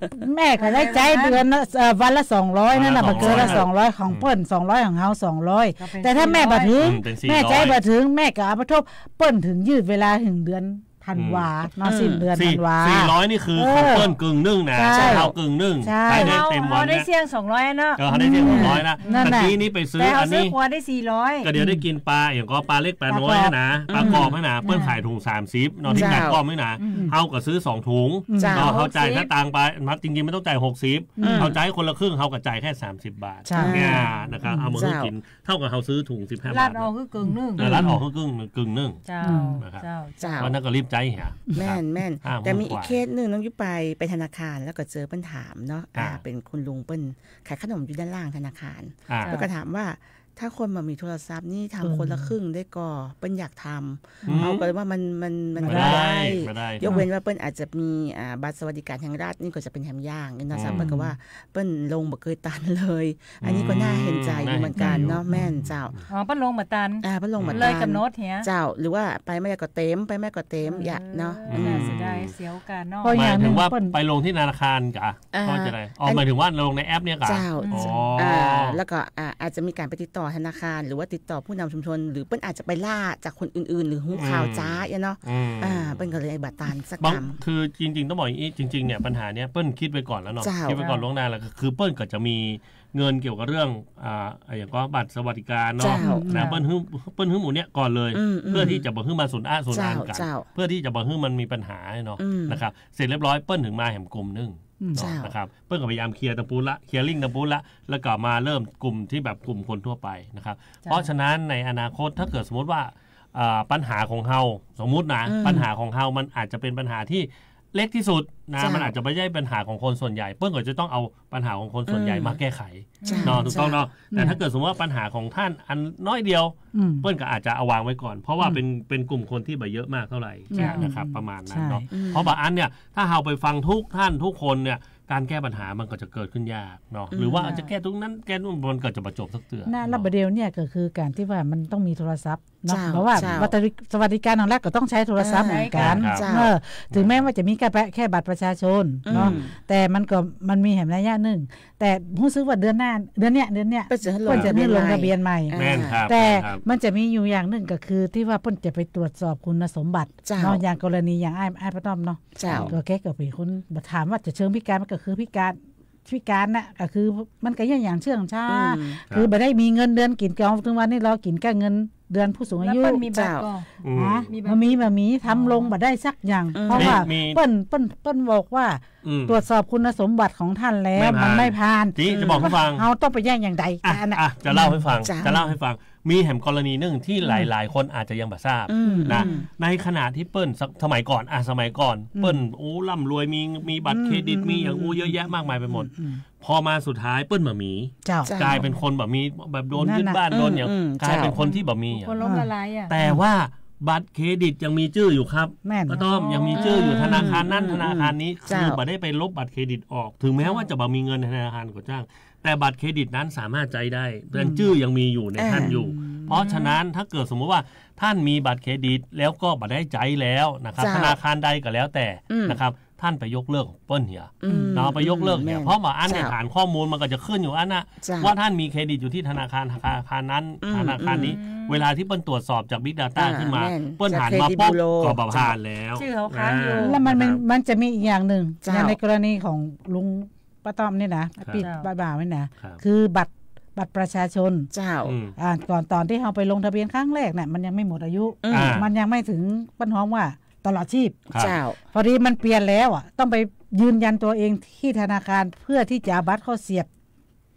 แม่ก็ได้ใจ๊เดือนละ เอ่อ วันละสองร้อย นั่นน่ะ วันละ บ่เกินละ สองร้อย สองร้อย ของเปิ้น อืม สองร้อย ของเฮา สองร้อย ก็เป๋น แต่ถ้าแม่บ่เถิง อืม เป๋นสี่ร้อย แม่ใจ๊บ่เถิง แม่ก็เอาไปทบ เปิ้นเถิงยืดเวลาเถิงเดือน ธันวา อืม เนาะ อืม สิ้นเดือน สี่ ธันวา สี่ร้อยนี่คือ เออ ของเปิ้นกึ่งนึ่งนะ ใช่ ของเฮากึ่งนึ่ง ใช่ ใช้ได้เต็มวัน เฮาได้เสี้ยงสองร้อยเนาะ เออ เฮาได้เสี้ยงสองร้อยนะ นั่นน่ะ ตะกี้นี้ไปซื้อ แต่เฮา อันนี้ ซื้อขวดได้สี่ร้อย ก็เดี๋ยวได้กินปลา อย่างก็ปลาเล็กปลาน้อยนะ ปลากรอบ ปลากรอบนะ อืม เปิ้นขายถุงสามสิบเนาะ ที่ เจ้า ขายกรอบนี่นะ อืม เฮาก็ซื้อสองถุง เจ้า เนาะ เฮาจ่าย หกสิบ สตางค์ไป มาจริงๆมันต้องจ่าย หกสิบ อืม เฮาจ่ายคนละครึ่ง เฮาก็จ่ายแค่สามสิบบาท ใช่ เนี่ยนะครับ เอามาให้กิน เจ้า เท่ากับเฮาซื้อถุงสิบห้าบาท รัฐออกคือกึ่งนึ่ง เออ รัฐออกคือกึ่งนึ่ง กึ่งนึ่ง เจ้า อืม นะครับ เจ้า เจ้า วันนั้นก็รีบใจ๊เหีย แม่น ครับ แม่น อ่า แต่มีอีกเคสนึ่ง น้องยุ้ยไป ไปธนาคาร แล้วก็เจอเปิ้นถามเนาะ อ่า อ่า เป๋นคุณลุงเปิ้นขายขนมอยู่ด้านล่างธนาคาร อ่า แล้วก็ถามว่า ถ้าคนบ่มีโทรศัพท์นี่ทำ เออ คนละครึ่งได้ก่อ เปิ้นอยากทำ อืม เฮาก็เลยว่ามัน มัน มัน บ่ได้ บ่ได้ บ่ได้ ยกเว้นว่าเปิ้นอาจจะมี อ่า บัตรสวัสดิการแห่งรัฐ นี่ก็จะเป๋นแถมอย่างนี่เนาะ อืม เปิ้นก็ว่า เปิ้นลงบ่เกยตันเลย อันนี้ก็น่าเห็นใจ๋อยู่เหมือนกั๋นเนาะ อืม น่าเห็นใจ๋อยู่ แม่นเจ้า อ๋อ เปิ้นลงบ่ตัน อ่า เปิ้นลงบ่ตัน เลยก๋ำหนดเหีย เจ้า หรือว่าไปเมื่อใดก็เต็ม ไปเมื่อใดก็เต็ม เออ เหียเนาะ อืม น่าเสียดาย เสียโอกาสเนาะ เพราะอย่างนึ่ง หมายถึงว่า เปิ้น ไปลงที่ธนาคารกะ อ่า เข้าใจ๋ได้ อ๋อ อัน หมายถึงว่าลงในแอปเนี่ยกะ เจ้า อ๋อ อ่า แล้วก็ อ่า อาจจะมีก๋านไปติดต่อธนาคาร หรือว่าติดต่อผู้นำชุมชน หรือเปิ้นอาจจะไปล่าจากคนอื่นๆ หรือฮู้ข่าว อืม จ๊าเหียเนาะ อืม อ่า เปิ้นก็เลยบ่ตันสัก บาง กำ คือจริงๆ ต้องบอกอย่างนี้ จริงๆ เนี่ย ปัญหาเนี้ย เปิ้นคิดไว้ก่อนแล้วเนาะ เจ้า คิดไว้ก่อนล่วงหน้าแล้ว คือเปิ้นก็จะมีเงินเกี่ยวกับเรื่อง อ่า อย่างก็บัตรสวัสดิการเนาะ เจ้า นะ เปิ้นหื้อ เปิ้นหื้อหมู่เนี้ยก่อนเลย อืม อืม เพื่อที่จะบ่หื้อมาสุนอ้าสุนอันกั๋น เจ้า เจ้า เพื่อที่จะบ่หื้อมันมีปัญหาเนาะ อืม นะครับ เสร็จเรียบร้อย เปิ้นถึงมาแหมกลุ่มนึ่ง อืม เนาะ เจ้า นะครับ เปิ้นก็พยายามเคลียร์ตะปูนละ เคลียร์ริ่งตะปูนละ แล้วก็มาเริ่มกลุ่มที่แบบกลุ่มคนทั่วไปนะครับ เจ้า เพราะฉะนั้นในอนาคตถ้าเกิดสมมุติว่า เอ่อ ปัญหาของเฮา สมมุตินะ อืม ปัญหาของเฮามันอาจจะเป็นปัญหาที่เล็กที่สุดนะ เจ้า มันอาจจะไม่ใช่ปัญหาของคนส่วนใหญ่ เปิ้นก็จะต้องเอาปัญหาของคนส่วนใหญ่ อืม มาแก้ไข เจ้า เนาะ ถูกต้องเนาะ เจ้า แต่ถ้าเกิดสมมุติว่าปัญหาของท่านอันน้อยเดียว อืม เปิ้นก็อาจจะเอาวางไว้ก่อน เพราะว่า อืม เป็น เป็นกลุ่มคนที่บ่เยอะมากเท่าไหร่ เจ้า นะครับ ประมาณนั้นเนาะ ใช่ อืม เพราะบ่าอันเนี่ย ถ้าเฮาไปฟังทุกท่านทุกคนเนี่ย ก๋านแก้ปัญหามันก็จะเกิดขึ้นยากเนาะ อืม หรือว่าจะแก้ตรงนั้นแก้นู่น มันก็จะบ่จบสักเตื้อ นะ เนาะ แล้วบ่าเดี่ยวเนี่ยก็คือก๋านตี้ว่ามันต้องมีโทรศัพท์เนาะ เจ้า เพราะว่า เจ้า บัตรสวัสดิการของรัฐก็ต้องใจ๊โทรศัพท์เหมือนกั๋น อ่า เจ้า เออ ถึงแม้ว่าจะมีแค่ แค่บัตรประชาชนเนาะ อืม แต่มันก็ มันมีแหมระยะนึ่ง แต่ฮู้สึกว่าเดือนหน้า เดือนเนี้ย เดือนเนี้ย เปิ้นจะหื้อลง เปิ้นจะหื้อลงทะเบียนใหม่ แม่นครับ แต่ แม่นครับ มันจะมีอยู่อย่างนึ่งก็คือตี้ว่าเปิ้นจะไปตรวจสอบคุณสมบัติ เจ้า เนาะ อย่างกรณีอย่างอ้าย อ้ายป้าต้อมเนาะ เจ้า ก็แกก็เป๋นคน บ่ถามว่าจะเชิงพิการ มันก็คือพิการ พิการน่ะ ก็คือมันก็ยังอย่างเชื่องช้า อืม คือ ครับ บ่ได้มีเงินเดือนกิ๋น เก่าถึงวันนี้รอกิ๋นแก้เงินเดือนผู้สูงอายุ แล้วเปิ้นมีบัตรก่อ เจ้า อืม ฮะ มีบัตร บ่มี บ่มี ทำลง อ๋อ บ่ได้สักอย่าง อืม เพราะว่า มี มี เปิ้น เปิ้น เปิ้นบอกว่า อืม ตรวจสอบคุณสมบัติของท่านแล้ว ไม่ผ่าน มันไม่ผ่าน นี่จะบอกหื้อฟัง เฮาต้องไปแก้อย่างใด อ่ะ อันน่ะ อ่ะ จะเล่าหื้อฟัง เจ้า จะเล่าหื้อฟัง มีแหมกรณีนึ่งตี้ อืม หลายๆ คนอาจจะยังบ่ทราบ อืม นะ อืม ในขณะตี้เปิ้น ส- สมัยก่อน อ่ะ สมัยก่อน อืม เปิ้น โอ้ ร่ำรวย มี มีบัตรเครดิต อืม มีอย่าง อืม อู้ เยอะแยะมากมายไปหมด อืม อืม พอมาสุดท้ายเปิ้นบ่มี เจ้า เจ้า กลายเป๋นคนบ่มี แบบโดนยึดบ้าน นั่นน่ะ โดนอย่าง อืม อืม กลายเป๋น เจ้า คนตี้บ่มีอะ คนล้มละลายอะ แต่ว่าบัตรเครดิตยังมีจื้ออยู่ครับ แม่น ป้าต้อม ยังมีจื้ออยู่ อืม ธนาคารนั้น อืม ธนาคารนี้ เจ้า คือบ่ได้ไปลบบัตรเครดิตออก ถึงแม้ว่าจะบ่มีเงินในธนาคารก็จ้าง แต่บัตรเครดิตนั้นสามารถใจ๊ได้ อืม จื้อยังมีอยู่ใน อ่า ท่านอยู่ อืม เพราะฉะนั้นถ้าเกิดสมมุติว่าท่านมีบัตรเครดิตแล้วก็บ่ได้ใจ๊แล้วนะครับ เจ้า ธนาคารใดก็แล้วแต่ อืม นะครับ ท่านไปยกเลิกเปิ้นเหีย อืม เนาะ ไปยกเลิกเหีย อืม แม่น เพราะบ่าอันเนี่ย เจ้า ฐานข้อมูลมันก็จะขึ้นอยู่อันน่ะ เจ้า ว่าท่านมีเครดิตอยู่ที่ธนาคาร ธนาคารนั้น อืม ธนาคารนี้ อืม เวลาตี้เปิ้นตรวจสอบจาก Big Data อ่า ขึ้นมา แม่น เปิ้นหันมาปุ๊บ จากเครดิตบูโร ก็บ่ผ่านแล้ว จื้อเขาค้างอยู่ อ่า แล้วมัน นะครับ มันจะมีอีกอย่างนึ่ง เจ้า อย่างในกรณีของลุงป้าต้อมนี่นะ ครับ พี่ เจ้า ป้าบ่าวนี่นะ ครับ คือบัตร บัตรประชาชน เจ้า อืม อ่า ก่อน ตอนตี้เฮาไปลงทะเบียนครั้งแรกเนี่ย มันยังไม่หมดอายุ อืม อ่า มันยังไม่ถึง เปิ้นฮ้องว่าตลอดชีพ ครับ เจ้า พอดีมันเปลี่ยนแล้วอะ ต้องไปยืนยันตัวเองที่ธนาคาร เพื่อตี้จะเอาบัตรเข้าเสียบ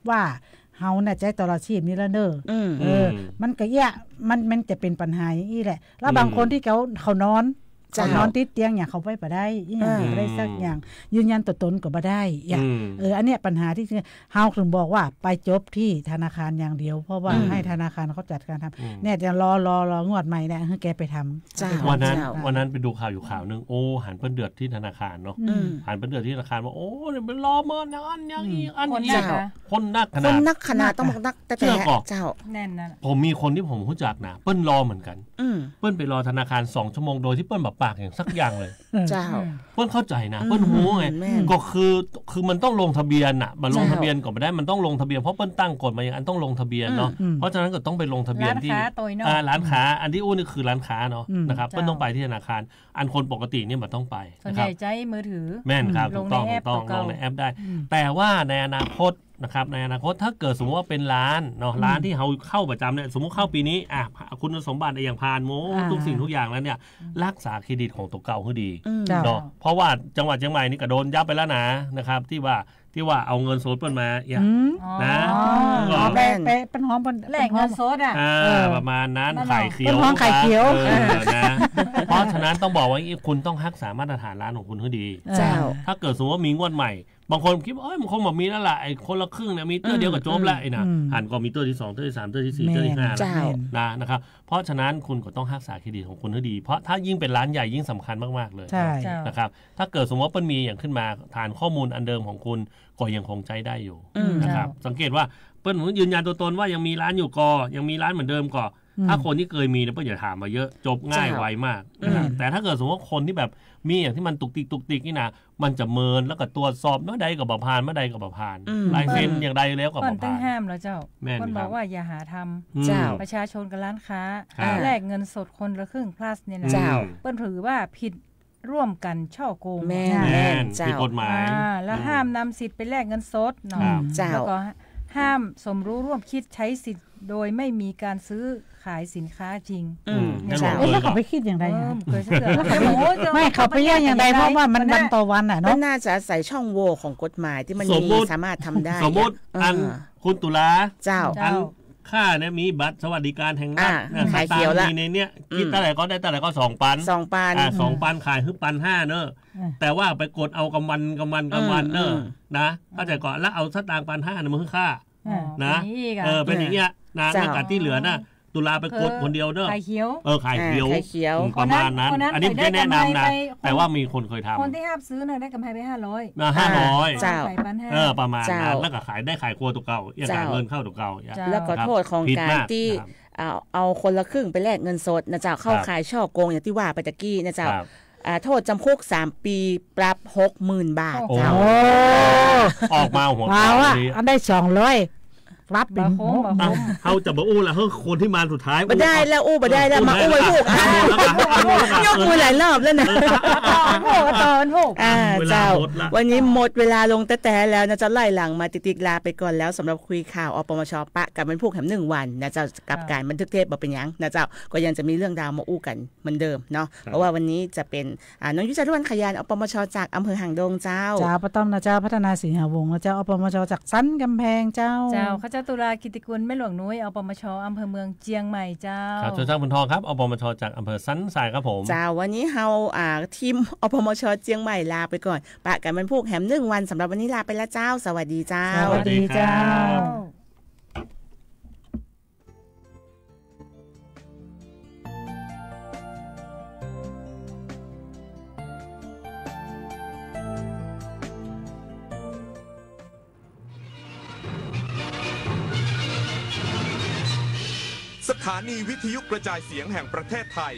ว่าเฮาเนี่ยใจ๊ตลอดชีพนี้แล้วเน้อ อืม เออ อืม มันก็เอี้ย มัน มันจะเป๋นปัญหาอย่างอี้แหละ แล้วบางคน อืม ตี้เขา เขานอน เจ้า เขานอนติดเตียงอย่าง เขาไปบ่ได้อี้ อ่า บ่ได้สักอย่าง ยืนยันตั๋วตนก็บ่ได้อี้ อืม เออ อันเนี้ยปัญหาตี้เฮาถึงบอกว่าไปจบที่ธนาคารอย่างเดียว เพราะว่า อืม หื้อธนาคารเขาจัดการทำ อืม เนี่ยจะรอ รอ รองวดใหม่เนี่ยหื้อแกไปทำ เจ้า วันนั้น เจ้า วันนั้นไปดูข่าวอยู่ข่าวนึ่ง โอ้ หันเปิ้นเดือดที่ธนาคารเนาะ อืม หันเปิ้นเดือดที่ธนาคารว่า โอ้ เนี่ยไปรอเมินอย่างอั้นอย่างอี้ อืม อั้น คนนัก อี้ นะ คนนักขนาด คนนักขนาด ต้องบอกนักแต่ เชื่อก่อ เจ้า แน่นนะ ผมมีคนตี้ผมฮู้จักนะ เปิ้นรอเหมือนกั๋น อืม เปิ้นไปรอธนาคารสองชั่วโมง โดยตี้เปิ้นแบบ ปากอย่างสักอย่างเลย เจ้า เปิ้นเข้าใจ๋นะ อืม เปิ้นฮู้ไง แม่น ก็คือ คือมันต้องลงทะเบียนน่ะ มันลง เจ้า ทะเบียนก็บ่ได้ มันต้องลงทะเบียน เพราะเปิ้นตั้งกฎมาอย่างอันต้องลงทะเบียนเนาะ อืม เพราะฉะนั้นก็ต้องไปลงทะเบียนตี้ ร้านค้าโตยนอก อ่า ร้านค้า อันตี้อู้นี่คือร้านค้าเนาะ อืม นะครับ เจ้า เปิ้นต้องไปที่ธนาคาร อันคนปกติเนี่ยมันต้องไป ส่วนใหญ่ นะครับ ใจ๊มือถือ แม่นครับ อืม ถูกต้อง ลงในแอป ถูกต้อง เก่าๆ ลงในแอปได้ อืม แต่ว่าในอนาคตนะครับ ในอนาคตถ้าเกิดสมมุติว่าเป๋นร้านเนาะ อืม ร้านตี้เฮาเข้าประจ๋ำเนี่ย สมมุติเข้าปี๋นี้ อ่ะ คุณสมบัติอย่างผ่านหมด อ่า ทุกสิ่งทุกอย่างแล้วเนี่ย อืม รักษาเครดิตของตั๋วเก่าหื้อดี อืม เจ้า เนาะ เพราะว่าจังหวัดเจียงใหม่นี่ก็โดนยับไปแล้วนะ นะครับ ตี้ว่า ตี้ว่าเอาเงินสดเปิ้นมาเนี่ย อืม นะ อ๋อ ก็ อ๋อ แปะ แปะ เปิ้นฮ้อง เปิ้น แลกเงินสดอะ อ่า เออ ประมาณนั้น นั่นแหละ ขายเขียว เปิ้นฮ้องขายเขียว เออ นะ เพราะฉะนั้นต้องบอกว่าคุณต้องรักษามาตรฐานร้านของคุณหื้อดี เจ้า ถ้าเกิดสมมุติว่ามีงวดใหม่ บางคนคิดว่า เอ้ย มันคงบ่มีแล้วล่ะ ไอ้คนละครึ่งเนี่ย มีเตื้อเดียวก็จบแล้ว อืม ไอ้น่ะ อืม หันก็มีเตื้อตี้สอง เตื้อตี้สาม เตื้อตี้สี่ เตื้อตี้ห้า แม่น แล้ว เจ้า นะ นะครับ เพราะฉะนั้นคุณก็ต้องรักษาเครดิตของคุณหื้อดี เพราะถ้ายิ่งเป๋นร้านใหญ่ยิ่งสำคัญมากๆ เลย ใช่ เจ้า นะครับ ถ้าเกิดสมมุติว่าเปิ้นมีอย่างขึ้นมา ฐานข้อมูลอันเดิมของคุณก็ยังคงใจ๊ได้อยู่ อืม นะครับ เจ้า สังเกตว่าเปิ้นยืนยันตั๋วตนว่ายังมีร้านอยู่ก่อ ยังมีร้านเหมือนเดิมก่อ อืม ถ้าคนตี้เกยมีเนี่ย เปิ้นจะถามมาเยอะ จบง่าย เจ้า ไวมากนะครับ อืม แต่ถ้าเกิดสมมุติว่าคนตี้แบบมีอย่างตี้มันตุกติกตุกติกนี่นะ มันจะเมิน แล้วก็ตรวจสอบเนาะ ใดก็บ่ผ่าน มาใดก็บ่ผ่าน อืม ลายเซ็นอย่างใดแล้วก็บ่ผ่าน เปิ้นตึงห้ามแล้วเจ้า แม่นครับ เปิ้นบอกว่าอย่าหาทำ อืม เจ้า ประชาชนกับร้านค้า ครับ แลกเงินสดคนละครึ่ง plus เนี่ยนะ เจ้า เปิ้นถือว่าผิดร่วมกันฉ้อโกง แม่น แม่น แม่น เจ้า ผิดกฎหมาย อ่า แล้ว อืม ห้ามนำสิทธิ์ไปแลกเงินสดเนาะ ครับ เจ้า แล้วก็ห้ามสมรู้ร่วมคิดใช้สิทธิ์โดยไม่มีการซื้อขายสินค้าจริง อืม อืม นั่น เจ้า แหละ เอ๊ะ แล้วเขาไปคิดอย่างใดอะ เออ เกิดเรื่อง ไม่ เขาไปแยกอย่างใด เพราะว่ามันวันต่อวันน่ะเนาะ มันน่าจะอาศัยช่องโหว่ของกฎหมายตี้มันมี สมมุติ สามารถทำได้ สมมุติ อ่ะ อัน เออ คุณตุลา เจ้า อัน ข้าเนี่ยมีบัตรสวัสดิการแห่งรัฐ อ่า เนี่ย ขายเขียวละ สตางค์มีในเนี่ย อืม คิดเต้าไหร่ก็ได้ เต้าไหร่ก็สองปัน สองปัน อ่า สองปัน ขายหื้อปันห้าเนาะ อืม แต่ว่าไปกดเอากำวัน กำวัน กำวันเนาะ อืม นะ เข้าใจ๋ก่อ แล้วเอาสตางค์ปันห้าเนี่ยมาหื้อข้า อ่า นะ เป๋นอย่างอี้อีกอะ เออ เป๋นอย่างเงี้ยนะ เจ้า แล้วก็ตี้เหลือน่ะ ตุลาไปกดคนเดียวเนาะ ขายเขียว เออ ขายเขียว อ่า ขายเขียว อืม ประมาณนั้น คนนั้น อันนี้ผมไม่ได้แนะนำนะ คนนั้นเคยได้ แต่ว่ามีคนเคยทำ คนตี้ฮับซื้อน่ะได้กำไรไปห้าร้อย อ่า ห้าร้อย เจ้า ขายปันห้า เออ ประมาณนั้น เจ้า แล้วก็ขายได้ขายครัวตั๋วเก่า อย่าง เจ้า เงินเข้าตั๋วเก่า เจ้า แล้วก็โทษของก๋านตี้ ครับ ผิดมากนะครับ เอา เอาคนละครึ่งไปแลกเงินสดนะเจ้า เข้า ครับ ข่ายฉ้อโกงอย่างตี้ว่าไปตะกี้นะเจ้า ครับ อ่า โทษจำคุกสามปี๋ ปรับหกหมื่นบาท โอ้โห เจ้า ออกมาหัว เอาอะ ขาวดี อันได้สองร้อย ปรับเป๋น บ่าโค้ง บ่าโค้ง อ่ะ เฮาจะบ่อู้ละ เฮ้ย คนตี้มาสุดท้าย บ่ได้แล้ว อู้บ่ได้แล้ว อู้ มาอู้ อู้ อู้ อู้ อู้ อู้ ยกมือหลายรอบแล้วนะ เออ เอา เอา เอา เอา เอา อ่า เวลา เจ้า หมดละ วันนี้หมดเวลาลงแต๊ๆ แล้วนะเจ้า ไล่หลังมาติ๊กๆ ลาไปก่อนแล้ว สำหรับคุยข่าว อปมช ปะกั๋นวันพูกแหมหนึ่งวันนะเจ้า กับก๋านบันทึกเทปบ่เป๋นหยังนะเจ้า ก็ยังจะมีเรื่องราวมาอู้กั๋นเหมือนเดิมเนาะ ครับ เพราะว่าวันนี้จะเป๋น อ่า น้องยุ้ย จารุวรรณ ขยาน อปมช จากอำเภอหางดงเจ้า เจ้า ป้าต้อมนะเจ้า พัฒนาสิงหาวงศ์นะเจ้า อปมช จากสันก๋ำแพงเจ้า เจ้า ข้าเจ้าตุลา กิตติกุล แม่หลวงนุ้ย อปมช อำเภอเมืองเจียงใหม่เจ้า ครับ ชวนช่าง บุญทองครับ อปมช จากอำเภอสันทรายครับผม เจ้า วันนี้เฮา อ่า ทีม อปมช เจียงใหม่ลาไปก่อน ปะกั๋นวันพูกแหมหนึ่งวัน สำหรับวันนี้ลาไปแล้วเจ้า สวัสดีเจ้า สวัสดีเจ้า สวัสดีครับ สถานีวิทยุกระจายเสียงแห่งประเทศไทย